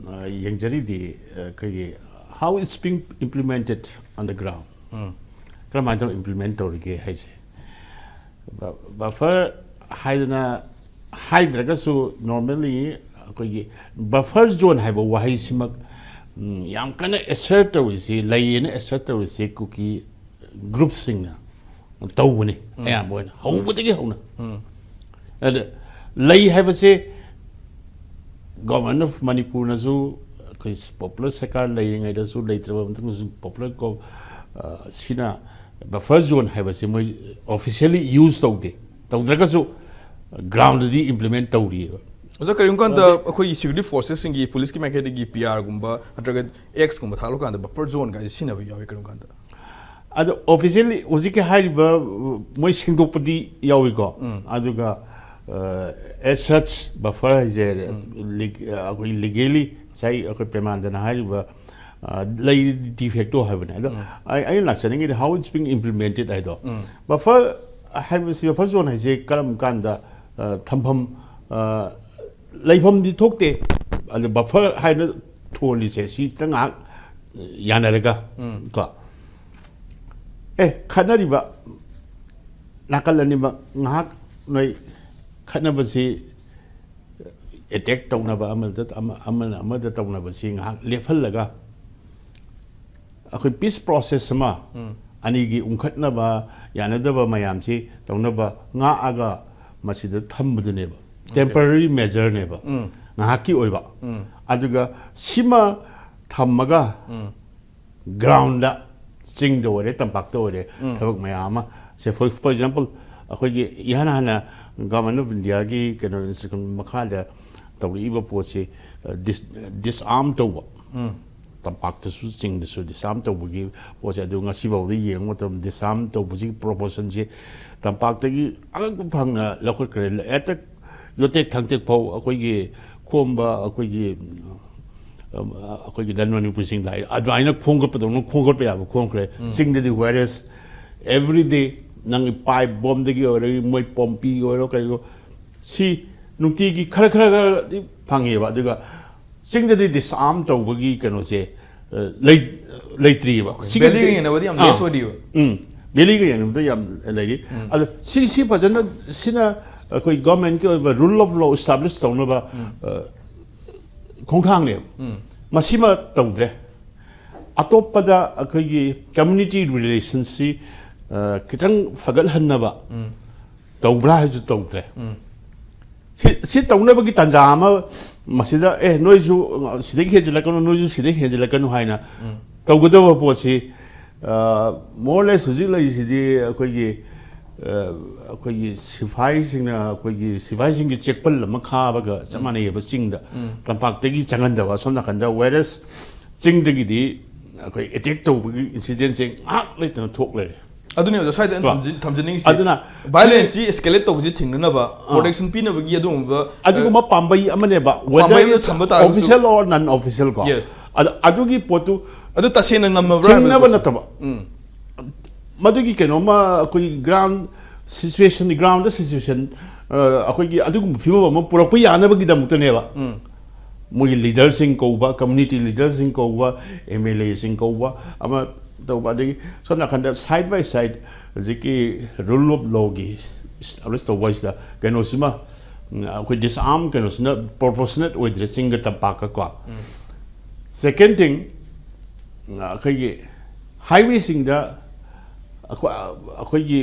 ꯑ, ꯌꯦꯡꯖꯔꯤꯗꯤ, ꯑ, ꯑꯩꯈꯣꯏꯒꯤ how it's being implemented on the ground, ꯀꯔꯝꯍꯥꯏꯅ ꯇꯧꯔ implement ꯇꯧꯔꯤꯒꯦ ꯍꯥꯏꯁꯦ꯫ Buffer ꯍꯥꯏꯗꯅ ꯍꯥꯏꯗ꯭ꯔꯒꯁꯨ normally ꯑꯩꯈꯣꯏꯒꯤ ꯕꯐꯔ ꯖꯣꯟ ꯍꯥꯏꯕ ꯋꯥꯍꯩꯁꯤꯃꯛ, ꯎꯝ, ꯌꯥꯝ ꯀꯟꯅ ꯑꯦꯁꯔꯠ ꯇꯧꯔꯤꯁꯤ, ꯂꯩꯌꯦꯅ ꯑꯦꯁꯔꯠ ꯇꯧꯔꯤꯁꯤ ꯀꯨꯀꯤ ꯒ꯭ꯔꯨꯞꯁꯤꯡꯅ ꯇꯧꯕꯅꯤ, ꯑꯌꯥꯝꯕ ꯑꯣꯏꯅ ꯍꯧꯕꯗꯒꯤ ꯍꯧꯅ꯫ ꯑꯗ ꯂꯩ ꯍꯥꯏꯕꯁꯦ ꯒꯣꯔꯃꯦꯟ ꯑꯣꯐ ꯃꯅꯤꯄꯨꯔꯅꯁꯨ, ꯑꯩꯈꯣꯏ ꯄꯣꯄꯨꯂꯔ ꯁꯔꯀꯥꯔ ꯂꯩꯔꯤꯉꯩꯗꯁꯨ, ꯂꯩꯇ꯭ꯔꯕ ꯃꯇꯨꯡꯗꯁꯨ ꯄꯣꯄꯨꯂꯔ ꯀꯣ-, ꯑ, ꯁꯤꯅ ꯕꯐꯔ ꯖꯣꯟ ꯍꯥꯏꯕꯁꯤ ꯃꯣꯏ ꯑꯣꯐꯤꯁꯤꯌꯦꯜꯂꯤ ꯌꯨꯁ ꯇꯧꯗꯦ, ꯇꯧꯗ꯭ꯔꯒꯁꯨ ꯒ꯭ꯔꯥꯎꯟꯗꯗꯤ ꯏꯝꯄ꯭ꯂꯤꯃꯦꯟ ꯇꯧꯔꯤꯑꯕ꯫ ꯑꯣꯖꯥ, ꯀꯔꯤꯒꯨꯝꯕ ꯀꯥꯟꯗ ꯑꯩꯈꯣꯏꯒꯤ ꯁꯦꯀ꯭ꯌꯨꯔꯤꯇꯤ ꯐꯣꯔꯁꯦꯁꯁꯤꯡꯒꯤ, ꯄꯨꯂꯤꯁꯀꯤ ꯃꯥꯏꯀꯩꯗꯒꯤ ꯄꯤ ꯑꯥꯔꯒꯨꯝꯕ ꯅꯠꯇ꯭ꯔꯒ ꯑꯦꯛꯁꯀꯨꯝꯕ ꯊꯥꯂꯛꯀꯥꯟꯗ ꯕꯐꯔ ꯖꯣꯟ ꯀꯥꯏꯁꯦ ꯁꯤꯖꯤꯟꯅꯕ ꯌꯥꯎꯏ ꯀꯔꯤꯒꯨꯝꯕ ꯀꯥꯟꯗ? ꯑꯗꯣ ꯑꯣꯐꯤꯁꯤꯌꯦꯜꯂꯤ ꯍꯧꯖꯤꯛꯀꯤ ꯍꯥꯏꯔꯤꯕ, ꯃꯣꯏ ꯁꯦꯡꯗꯣꯛꯄꯗꯤ ꯌꯥꯎꯏꯀꯣ꯫ ꯑꯗꯨꯒ, ꯑꯦꯁ ꯁꯆ ꯕꯐꯔ ꯍꯥꯏꯁꯦ, ꯂꯤꯛ-, ꯑꯩꯈꯣꯏ ꯂꯤꯒꯦꯂꯤ ꯉꯁꯥꯏ ꯑꯩꯈꯣꯏ ꯄ꯭ꯔꯦꯃꯥꯟꯗꯅ ꯍꯥꯏꯔꯤꯕ, ꯑ, ꯂꯩ ꯗꯤꯐꯦꯛꯇꯣ ꯍꯥꯏꯕꯅꯦ꯫ ꯑꯗꯣ ꯑꯩ, ꯑꯩꯅ ꯂꯥꯛꯆꯅꯤꯡꯉꯤꯗꯤ how it's being implemented ꯍꯥꯏꯗꯣ꯫ ꯕꯐꯔ ꯍꯥꯏꯕꯁꯤ, ꯕꯐꯔ ꯖꯣꯟ ꯍꯥꯏꯁꯦ ꯀꯔꯝ ꯀꯥꯟꯗ, ꯑ, ꯊꯝꯐꯝ, ꯑ, ꯂꯩꯐꯝꯗꯤ ꯊꯣꯛꯇꯦ꯫ ꯑꯗꯣ ꯕꯐꯔ ꯍꯥꯏꯅ ꯊꯣꯜꯂꯤꯁꯦ ꯁꯤꯁꯤꯗ ꯉꯥꯏꯍꯥꯛ ꯌꯥꯅꯔꯒ ꯀꯣ, ꯑꯦ, ꯈꯠꯅꯔꯤꯕ ꯅꯥꯀꯜ ꯑꯅꯤꯃꯛ ꯉꯥꯏꯍꯥꯛ ꯅꯣꯏ ꯈꯠꯅꯕꯁꯤ ꯑꯦꯇꯦꯛ ꯇꯧꯅꯕ, ꯑꯃꯗ ꯑꯃ-, ꯑꯃꯅ ꯑꯃꯗ ꯇꯧꯅꯕꯁꯤ ꯉꯥꯏꯍꯥꯛ ꯂꯦꯞꯍꯜꯂꯒ ꯑꯩꯈꯣꯏ ꯄꯤꯁ ꯄ꯭ꯔꯣꯁꯦꯁ ꯑꯃ, ꯑꯅꯤꯒꯤ ꯎꯪꯈꯠꯅꯕ ꯌꯥꯅꯗꯕ ꯃꯌꯥꯝꯁꯤ ꯇꯧꯅꯕ ꯉꯥꯛꯑꯒ ꯃꯁꯤꯗ ꯊꯝꯕꯗꯨꯅꯦꯕ, ꯇꯦꯝꯄꯔꯔꯤ ꯃꯦꯖꯔꯅꯦꯕ, ꯉꯥꯏꯍꯥꯛꯀꯤ ꯑꯣꯏꯕ꯫ ꯑꯗꯨꯒ ꯁꯤꯃ ꯊꯝꯃꯒ ꯒ꯭ꯔꯥꯎꯟꯗ, ꯆꯤꯡꯗ ꯑꯣꯏꯔꯦ, ꯇꯝꯄꯥꯛꯇ ꯑꯣꯏꯔꯦ, ꯊꯕꯛ ꯃꯌꯥꯝ ꯑꯃ ꯁꯦ, for, for example, ꯑꯩꯈꯣꯏꯒꯤ ꯏꯍꯥꯟ ꯍꯥꯟꯅ ꯒꯚꯔꯟꯃꯦꯟ ꯑꯣꯐ ꯏꯟꯗꯤꯌꯥꯒꯤ ꯀꯩꯅꯣ ꯏꯟꯁꯇ꯭ꯔꯛꯁꯟ ꯃꯈꯥꯗ ꯇꯧꯔꯛꯏꯕ ꯄꯣꯠꯁꯤ, ꯑ, ꯗꯤꯁ-, ꯗꯤꯁꯑꯥꯔꯝ ꯇꯧꯕ, ꯇꯝꯄꯥꯛꯇꯁꯨ ꯆꯤꯡꯗꯁꯨ ꯗꯤꯁꯑꯥꯔꯝ ꯇꯧꯕꯒꯤ ꯄꯣꯠꯁꯦ, ꯑꯗꯨ ꯉꯁꯤꯐꯥꯎꯗ ꯌꯦꯡꯕ ꯃꯇꯝꯗ ꯗꯤꯁꯑꯥꯔꯝ ꯇꯧꯕꯁꯤꯒꯤ ꯄ꯭ꯔꯣꯄꯣꯔꯁꯟꯁꯤ ꯇꯝꯄꯥꯛꯇꯒꯤ ꯑꯉꯛꯄ ꯐꯪꯅ ꯂꯧꯈꯠꯈ꯭ꯔꯦ꯫ ꯍꯦꯛꯇ ꯌꯣꯇꯦꯛ ꯊꯥꯡꯇꯦꯛ ꯐꯥꯎ ꯑꯩꯈꯣꯏꯒꯤ ꯈꯣꯝꯕ, ꯑꯩꯈꯣꯏꯒꯤ, ꯑ, ꯑꯩꯈꯣꯏꯒꯤ ꯂꯟ ꯃꯅꯤꯄꯨꯔꯁꯤꯡ ꯂꯥꯛꯑꯦ, ꯑꯗꯨꯃꯥꯏꯅ ꯈꯣꯝꯒꯠꯄꯗꯧꯅ ꯈꯣꯝꯒꯠꯄ ꯌꯥꯕ ꯈꯣꯝꯈ꯭ꯔꯦ꯫ ꯆꯤꯡꯗꯗꯤ ꯋꯥꯏꯔꯁ ꯑꯦꯚ꯭ꯔꯤ ꯗꯦ, ꯅꯪꯒꯤ ꯄꯥꯏꯞ ꯕꯣꯝꯗꯒꯤ ꯑꯣꯏꯔꯣ, ꯃꯣꯏ ꯄꯣꯝꯄꯤ ꯑꯣꯏꯔꯣ, ꯀꯔꯤꯑꯣꯏꯔꯣ, ꯁꯤ ꯅꯨꯡꯇꯤꯒꯤ ꯈꯔ ꯈꯔ ꯈꯔꯗꯤ ꯐꯪꯉꯦꯕ꯫ ꯑꯗꯨꯒ ꯆꯤꯡꯗꯗꯤ ꯗꯤꯁꯑꯥꯔꯝ ꯇꯧꯕꯒꯤ ꯀꯩꯅꯣꯁꯦ, ꯑ, ꯂꯩ-, ꯂꯩꯇ꯭ꯔꯤꯑꯕ꯫ ꯁꯤꯒꯤ ꯚꯦꯂꯤꯒ ꯌꯦꯡꯅꯕꯗꯤ ꯌꯥꯝ ꯑꯥ꯫ ꯂꯦꯁ ꯑꯣꯏꯔꯤꯕ꯫ ꯎꯝ, ꯚꯦꯂꯤꯒ ꯌꯦꯡꯅꯕꯗ ꯌꯥꯝ ꯂꯩꯔꯤ꯫ ꯑꯗꯣ ꯁꯤ, ꯁꯤ ꯐꯖꯅ, ꯁꯤꯅ, ꯑꯩꯈꯣꯏ ꯒꯣꯔꯃꯦꯟꯒꯤ ꯑꯣꯏꯕ ꯔꯨꯜ ꯑꯣꯐ ꯂꯣ ꯏꯁꯇꯥꯕ꯭ꯂꯤꯁ ꯇꯧꯅꯕ ꯑ, ꯈꯣꯡꯊꯥꯡꯅꯦꯕ꯫ ꯃꯁꯤꯃ ꯇꯧꯗ꯭ꯔꯦ꯫ ꯑꯇꯣꯞꯄꯗ ꯑꯩꯈꯣꯏꯒꯤ ꯀꯝꯃ꯭ꯌꯨꯅꯤꯇꯤ ꯔꯤꯂꯦꯁꯟꯁꯤ ꯑ, ꯈꯤꯇꯪ ꯐꯒꯠꯍꯟꯅꯕ ꯇꯧꯕ꯭ꯔꯥ ꯍꯥꯏꯁꯨ ꯇꯧꯗ꯭ꯔꯦ꯫ ꯁꯤ ꯁꯤ ꯇꯧꯅꯕꯒꯤ ꯇꯥꯟꯖꯥ ꯑꯃ ꯃꯁꯤꯗ, ꯑꯦ, ꯅꯣꯏꯁꯨ ꯁꯤꯗꯒꯤ ꯍꯦꯟꯖꯤꯜꯂꯛꯀꯅꯨ, ꯅꯣꯏꯁꯨ ꯁꯤꯗꯒꯤ ꯍꯦꯟꯖꯤꯜꯂꯛꯀꯅꯨ ꯍꯥꯏꯅ ꯇꯧꯒꯗꯕ ꯄꯣꯠꯁꯤ, ꯃꯣꯔꯂꯦꯁ ꯍꯧꯖꯤꯛ ꯂꯩꯔꯤꯁꯤꯗꯤ ꯑꯩꯈꯣꯏꯒꯤ ꯑ, ꯑꯩꯈꯣꯏꯒꯤ ꯁꯤꯐꯥꯏꯁꯤꯡꯅ, ꯑꯩꯈꯣꯏꯒꯤ ꯁꯤꯐꯥꯏꯁꯤꯡꯒꯤ ꯆꯦꯛꯄꯜ ꯑꯃ ꯈꯥꯕꯒ ꯆꯞ ꯃꯥꯟꯅꯩꯑꯕ ꯆꯤꯡꯗ꯫ ꯇꯝꯄꯥꯛꯇꯒꯤ ꯆꯪꯍꯟꯗꯕ ꯑꯁꯣꯝ ꯅꯥꯀꯟꯗ, ꯋꯦꯔꯦꯁ ꯆꯤꯡꯗꯒꯤꯗꯤ ꯑꯩꯈꯣꯏ ꯑꯦꯇꯦꯛ ꯇꯧꯕꯒꯤ ꯏꯟꯁꯤꯗꯦꯟꯁꯦ ꯉꯥꯏꯍꯥꯛ ꯂꯩꯇꯅ ꯊꯣꯛ ꯂꯩꯔꯦ꯫ ꯑꯗꯨꯅꯤ ꯑꯣꯖꯥ, ꯁ꯭ꯋꯥꯏꯗ ꯑꯩꯅ ꯀꯣ꯫ ꯊꯝꯖꯤꯟ- ꯊꯝꯖꯅꯤꯡꯉꯤꯁꯤ, ꯑꯗꯨꯅ ꯚꯥꯏꯂꯦꯟꯁꯁꯤ ꯑꯦꯁꯀꯦꯂꯦꯠ ꯇꯧꯕꯁꯤ ꯊꯤꯡꯅꯅꯕ, ꯄ꯭ꯔꯣꯇꯦꯛꯁꯟ ꯄꯤꯅꯕꯒꯤ ꯑꯗꯨꯒꯨꯝꯕ ꯑꯗꯨꯒꯨꯝꯕ ꯄꯥꯝꯕꯩ ꯑꯃꯅꯦꯕ, ꯄꯥꯝꯕꯩ ꯑꯃ ꯊꯝꯕ ꯇꯥꯔꯒꯁꯨ꯫ ꯑꯣꯐꯤꯁꯤꯌꯦꯜ ꯑꯣꯔ ꯅꯟ ꯑꯣꯐꯤꯁꯤꯌꯦꯜ ꯀꯣ꯫ Yes. ꯑꯗ- ꯑꯗꯨꯒꯤ ꯄꯣꯠꯇꯨ ꯑꯗꯨ ꯇꯁꯦꯡꯅ ꯉꯝꯃꯕ꯭ꯔꯥ ꯊꯤꯡꯅꯕ ꯍꯥꯏꯕꯗꯨꯁꯨ꯫ ꯅꯠꯇꯕ, ꯃꯗꯨꯒꯤ ꯀꯩꯅꯣꯝꯃ ꯑꯩꯈꯣꯏꯒꯤ ꯒ꯭ꯔꯥꯎꯟ ꯁꯤꯆꯨꯋꯦꯁꯟ, ꯒ꯭ꯔꯥꯎꯟꯗ ꯁꯤꯆꯨꯋꯦꯁꯟ, ꯑꯩꯈꯣꯏꯒꯤ ꯑꯗꯨꯒꯨꯝꯕ ꯐꯤꯕꯝ ꯑꯃ ꯄꯨꯔꯛꯄ ꯌꯥꯅꯕꯒꯤꯗꯃꯛꯇꯅꯦꯕ꯫ ꯃꯣꯏꯒꯤ ꯂꯤꯗꯔꯁꯤꯡ ꯀꯧꯕ, ꯀꯝꯃ꯭ꯌꯨꯅꯤꯇꯤ ꯂꯤꯗꯔꯁꯤꯡ ꯀꯧꯕ, ꯑꯦꯝ ꯑꯦꯜ ꯑꯦꯁꯤꯡ ꯀꯧꯕ ꯑꯃ ꯇꯧꯕ, ꯑꯗꯒꯤ ꯁꯣꯝ ꯅꯥꯀꯟꯗ side by side ꯍꯧꯖꯤꯛꯀꯤ ꯔꯨꯜ ꯑꯣꯐ ꯂꯣꯒꯤ ꯏꯁꯇꯥꯕ꯭ꯂꯤꯁ ꯇꯧꯕ ꯍꯥꯏꯁꯤꯗ ꯀꯩꯅꯣꯁꯤꯃ, ꯎꯝ, ꯑꯩꯈꯣꯏ ꯗꯤꯁꯑꯥꯔꯝ ꯀꯩꯅꯣꯁꯤꯅ ꯄ꯭ꯔꯣꯄꯣꯔꯁꯅꯦꯠ ꯑꯣꯏꯗ꯭ꯔꯦ ꯆꯤꯡꯒ ꯇꯝꯄꯥꯛꯀ ꯀꯣ꯫ ꯁꯦꯀꯦꯟ ꯊꯤꯡ, ꯑꯩꯈꯣꯏꯒꯤ ꯍꯥꯏꯋꯦꯁꯤꯡꯗ ꯑꯩꯈꯣꯏ- ꯑꯩꯈꯣꯏꯒꯤ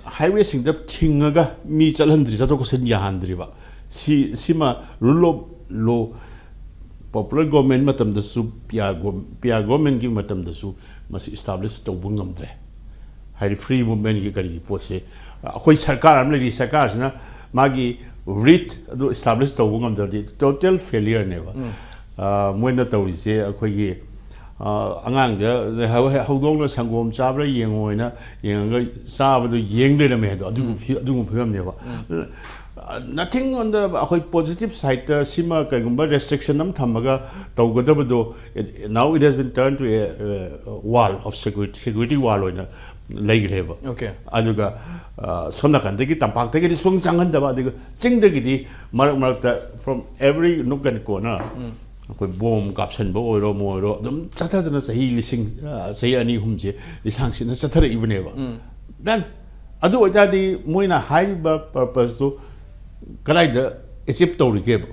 ꯍꯥꯏꯋꯦꯁꯤꯡꯗ ꯊꯤꯡꯉꯒ ꯃꯤ ꯆꯠꯍꯟꯗ꯭ꯔꯤ, ꯆꯠꯊꯣꯛ ꯆꯠꯁꯤꯟ ꯌꯥꯍꯟꯗ꯭ꯔꯤꯕ꯫ ꯁꯤ ꯁꯤꯃ rule of law, popular government ꯃꯇꯝꯗꯁꯨ, ꯄꯤ ꯑꯥꯔ ꯒꯣ- ꯄꯤ ꯑꯥꯔ ꯒꯣꯔꯃꯦꯟꯒꯤ ꯃꯇꯝꯗꯁꯨ ꯃꯁꯤ ꯏꯁꯇꯥꯕ꯭ꯂꯤꯁ ꯇꯧꯕ ꯉꯝꯗ꯭ꯔꯦ꯫ ꯍꯥꯏꯗꯤ ꯐ꯭ꯔꯤ ꯃꯨꯚꯃꯦꯟꯒꯤ ꯀꯔꯤꯒꯤ ꯄꯣꯠꯁꯦ, ꯑꯩꯈꯣꯏ ꯁꯔꯀꯥꯔ ꯑꯃ ꯂꯩꯔꯤ, ꯁꯔꯀꯥꯔꯁꯤꯅ ꯃꯥꯒꯤ ꯔꯤꯠ ꯑꯗꯨ ꯏꯁꯇꯥꯕ꯭ꯂꯤꯁ ꯇꯧꯕ ꯉꯝꯗ꯭ꯔꯗꯤ ꯇꯣꯇꯦꯜ ꯐꯦꯂꯤꯌꯔꯅꯦꯕ꯫ ꯑ, ꯃꯣꯏꯅ ꯇꯧꯔꯤꯁꯦ ꯑꯩꯈꯣꯏꯒꯤ, ꯑ, ꯑꯉꯥꯡꯗ ꯍꯧ- ꯍꯧꯗꯣꯡꯅ ꯁꯪꯒꯣꯝ ꯆꯥꯕ꯭ꯔꯥ ꯌꯦꯡꯉꯣ ꯍꯥꯏꯅ ꯌꯦꯡꯉꯒ ꯆꯥꯕꯗꯣ ꯌꯦꯡ ꯂꯩꯔꯝꯃꯦ ꯍꯥꯏꯗꯣ, ꯑꯗꯨꯒꯨꯝꯕ ꯐꯤ- ꯑꯗꯨꯒꯨꯝꯕ ꯐꯤꯕꯝꯅꯦꯕ꯫ ꯑꯗꯨꯅ, ꯑ, nothing on the, ꯑꯩꯈꯣꯏ ꯄꯣꯖꯤꯇꯤꯚ ꯁꯥꯏꯠꯇ ꯁꯤꯃ ꯀꯩꯒꯨꯝꯕ ꯔꯦꯁꯇ꯭ꯔꯤꯛꯁꯟ ꯑꯃ ꯊꯝꯃꯒ ꯇꯧꯒꯗꯕꯗꯣ, it- now it has been turned to a, uh, wall of security, security wall ꯑꯣꯏꯅ ꯂꯩꯈ꯭ꯔꯦꯕ꯫ Okay. ꯑꯗꯨꯒ, ꯑ, ꯁꯣꯝ ꯅꯥꯀꯟꯗꯒꯤ ꯇꯝꯄꯥꯛꯇꯒꯤꯗꯤ ꯁꯨꯡ ꯆꯪꯍꯟꯗꯕ, ꯑꯗꯨꯒ ꯆꯤꯡꯗꯒꯤꯗꯤ ꯃꯔꯛ ꯃꯔꯛꯇ from every nook and corner ꯑꯩꯈꯣꯏ ꯕꯣꯝ ꯀꯥꯞꯁꯟꯕ ꯑꯣꯏꯔꯣ, ꯑꯃ ꯑꯣꯏꯔꯣ, ꯑꯗꯨꯝ ꯆꯠꯊꯗꯅ ꯆꯍꯤ ꯂꯤꯁꯤꯡ, ꯑ, ꯆꯍꯤ ꯑꯅꯤ ꯑꯍꯨꯝꯁꯦ ꯂꯤꯁꯥꯡ ꯁꯤꯠꯅ ꯆꯠꯊꯔꯛꯏꯕꯅꯦꯕ꯫ Then ꯑꯗꯨ ꯑꯣꯏꯇꯥꯔꯗꯤ ꯃꯣꯏꯅ ꯍꯥꯏꯔꯤꯕ ꯄꯔꯄꯁꯇꯨ ꯀꯗꯥꯏꯗ ꯑꯦꯆꯤꯞ ꯇꯧꯔꯤꯒꯦꯕ?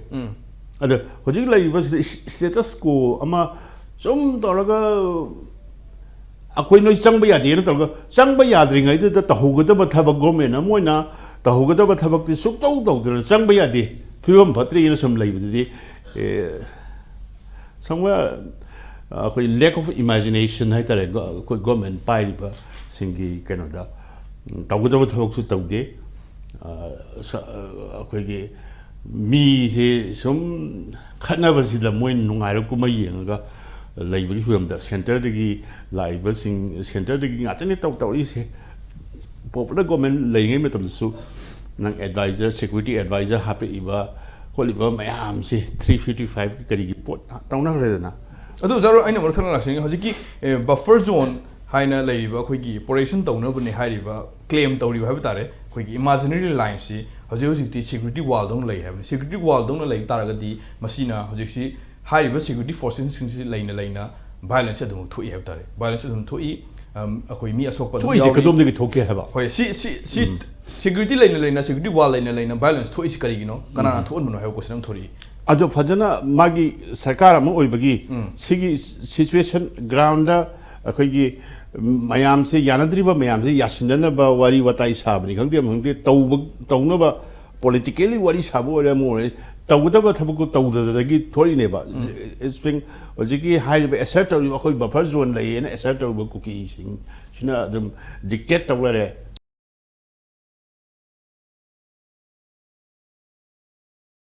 ꯑꯗ ꯍꯧꯖꯤꯛ ꯂꯩꯔꯤꯕꯁꯤꯗ ꯏꯁ-, ꯁ꯭ꯇꯦꯇꯁ ꯀꯣ ꯑꯃ ꯁꯨꯝ ꯇꯧꯔꯒ ꯑꯩꯈꯣꯏ ꯅꯣꯏ ꯆꯪꯕ ꯌꯥꯗꯦꯅ ꯇꯧꯔꯒ, ꯆꯪꯕ ꯌꯥꯗ꯭ꯔꯤꯉꯩꯗꯨꯗ ꯇꯧꯍꯧꯒꯗꯕ ꯊꯕꯛ, ꯒꯣꯔꯃꯦꯟ ꯑꯃ ꯑꯣꯏꯅ ꯇꯧꯍꯧꯒꯗꯕ ꯊꯕꯛꯇꯤ ꯁꯨꯛꯇꯧ ꯇꯧꯗꯅ ꯆꯪꯕ ꯌꯥꯗꯦ, ꯐꯤꯕꯝ ꯐꯠꯇ꯭ꯔꯤꯅ ꯁꯨꯝ ꯂꯩꯕꯗꯨꯗꯤ, ꯑꯦ, somewhere, ꯑꯩꯈꯣꯏ lack of imagination ꯍꯥꯏꯇꯥꯔꯦ, ꯒꯣ-, ꯑꯩꯈꯣꯏ ꯒꯣꯔꯃꯦꯟ ꯄꯥꯏꯔꯤꯕꯁꯤꯡꯒꯤ ꯀꯩꯅꯣꯗ, ꯎꯝ, ꯇꯧꯒꯗꯕ ꯊꯕꯛꯁꯨ ꯇꯧꯗꯦ꯫ ꯑ, ꯁ-, ꯑ, ꯑꯩꯈꯣꯏꯒꯤ ꯃꯤꯁꯦ ꯁꯨꯝ ꯈꯠꯅꯕꯁꯤꯗ ꯃꯣꯏ ꯅꯨꯡꯉꯥꯏꯔ ꯀꯨꯝꯍꯩ ꯌꯦꯡꯉꯒ ꯂꯩꯕꯒꯤ ꯐꯤꯕꯝꯗ, ꯁꯦꯟꯇꯔꯗꯒꯤ ꯂꯥꯛꯏꯕꯁꯤꯡ, ꯁꯦꯟꯇꯔꯗꯒꯤ ꯉꯥꯛꯇꯅꯦ ꯇꯧ-, ꯇꯧꯔꯛꯏꯁꯦ꯫ ꯄꯣꯄꯨꯂꯔ ꯒꯣꯔꯃꯦꯟ ꯂꯩꯔꯤꯉꯩ ꯃꯇꯝꯗꯁꯨ ꯅꯪ ꯑꯦꯗꯚꯥꯏꯖꯔ, ꯁꯦꯀ꯭ꯌꯨꯔꯤꯇꯤ ꯑꯦꯗꯚꯥꯏꯖꯔ ꯍꯥꯞꯄꯛꯏꯕ ꯈꯣꯠꯂꯤꯕ ꯃꯌꯥꯝꯁꯦ, ꯊ꯭ꯔꯤ ꯐꯤꯐꯇꯤ ꯐꯥꯏꯚꯀꯤ ꯀꯔꯤꯒꯤ ꯄꯣꯠ ꯇꯧꯅꯈ꯭ꯔꯦꯗꯅ꯫ ꯑꯗꯨ ꯑꯣꯖꯥ, ꯑꯩꯅ ꯃꯔꯛ ꯊꯠꯅ ꯂꯥꯛꯆꯅꯤꯡꯉꯤ, ꯍꯧꯖꯤꯛꯀꯤ, ꯑꯦ, ꯕꯐꯔ ꯖꯣꯟ ꯍꯥꯏꯅ ꯂꯩꯔꯤꯕ, ꯑꯩꯈꯣꯏꯒꯤ ꯄ꯭ꯔꯣꯇꯦꯛꯁꯟ ꯇꯧꯅꯕꯅꯦ ꯍꯥꯏꯔꯤꯕ, ꯀ꯭ꯂꯦꯝ ꯇꯧꯔꯤꯕ ꯍꯥꯏꯕ ꯇꯥꯔꯦ, ꯑꯩꯈꯣꯏꯒꯤ ꯏꯃꯥꯖꯤꯅꯔꯤ ꯂꯥꯏꯟꯁꯤ ꯍꯧꯖꯤꯛ ꯍꯧꯖꯤꯛꯇꯤ ꯁꯦꯀ꯭ꯌꯨꯔꯤꯇꯤ ꯋꯥꯜꯗꯧꯅ ꯂꯩ ꯍꯥꯏꯕꯅꯤ꯫ ꯁꯦꯀ꯭ꯌꯨꯔꯤꯇꯤ ꯋꯥꯜꯗꯧꯅ ꯂꯩꯕ ꯇꯥꯔꯒꯗꯤ ꯃꯁꯤꯅ ꯍꯧꯖꯤꯛꯁꯤ ꯍꯥꯏꯔꯤꯕ ꯁꯦꯀ꯭ꯌꯨꯔꯤꯇꯤ ꯐꯣꯔꯁꯦꯁꯁꯤꯡꯁꯤ ꯂꯩꯅ ꯂꯩꯅ ꯚꯥꯏꯑꯣꯂꯦꯟꯁ ꯑꯗꯨꯃꯛ ꯊꯣꯛꯏ ꯍꯥꯏꯕ ꯇꯥꯔꯦ꯫ ꯚꯥꯏꯑꯣꯂꯦꯟꯁ ꯑꯗꯨꯝ ꯊꯣꯛꯏ꯫ ꯑꯝ, ꯑꯩꯈꯣꯏ ꯃꯤ ꯑꯁꯣꯛꯄ ꯑꯗꯨꯝ ꯊꯣꯛꯏꯁꯦ ꯌꯥꯎꯔꯤ꯫ ꯀꯗꯣꯝꯗꯒꯤ ꯊꯣꯛꯀꯦ ꯍꯥꯏꯕ? ꯍꯣꯏ, ꯁꯤ, ꯁꯤ, ꯁꯤ ꯎꯝ꯫ ꯁꯦꯀ꯭ꯌꯨꯔꯤꯇꯤ ꯂꯩꯅ ꯂꯩꯅ, ꯁꯦꯀ꯭ꯌꯨꯔꯤꯇꯤ ꯋꯥꯜ ꯂꯩꯅ ꯂꯩꯅ ꯚꯥꯏꯑꯣꯂꯦꯟꯁ ꯊꯣꯛꯏꯁꯤ ꯀꯔꯤꯒꯤꯅꯣ? ꯀꯅꯥꯅ ꯎꯝ꯫ ꯊꯣꯛꯍꯟꯕꯅꯣ ꯍꯥꯏꯕ ꯀꯣꯏꯁꯟ ꯑꯃ ꯊꯣꯛꯂꯛꯏ꯫ ꯑꯗꯣ ꯐꯖꯅ ꯃꯥꯒꯤ ꯁꯔꯀꯥꯔ ꯑꯃ ꯑꯣꯏꯕꯒꯤ ꯎꯝ꯫ ꯁꯤꯒꯤ ꯁꯤꯆꯨꯋꯦꯁꯟ ꯒ꯭ꯔꯥꯎꯟꯗ ꯑꯩꯈꯣꯏꯒꯤ ꯃꯌꯥꯝꯁꯦ, ꯌꯥꯅꯗ꯭ꯔꯤꯕ ꯃꯌꯥꯝꯁꯦ ꯌꯥꯁꯤꯟꯅꯅꯕ ꯋꯥꯔꯤ ꯋꯥꯇꯥꯏ ꯁꯥꯕꯅꯤ ꯈꯪꯗꯦ, ꯑꯃ ꯈꯪꯗꯦ, ꯇꯧꯕ, ꯇꯧꯅꯕ ꯄꯣꯂꯤꯇꯤꯀꯦꯜꯂꯤ ꯋꯥꯔꯤ ꯁꯥꯕ ꯑꯣꯏꯔꯦ, ꯑꯃ ꯑꯣꯏꯔꯦ, ꯇꯧꯒꯗꯕ ꯊꯕꯛꯇꯣ ꯇꯧꯗꯕꯗꯒꯤ ꯊꯣꯛꯂꯛꯏꯅꯦꯕ꯫ ꯎꯝ꯫ It's been, ꯍꯧꯖꯤꯛꯀꯤ ꯍꯥꯏꯔꯤꯕ ꯑꯦꯁꯔꯠ ꯇꯧꯔꯤꯕ ꯑꯩꯈꯣꯏ ꯕꯐꯔ ꯖꯣꯟ ꯂꯩꯌꯦꯅ ꯑꯦꯁꯔꯠ ꯇꯧꯔꯤꯕ ꯀꯨꯀꯤꯁꯤꯡꯁꯤꯅ ꯑꯗꯨꯝ ꯗꯤꯛꯇꯦꯠ ꯇꯧ ꯂꯩꯔꯦ꯫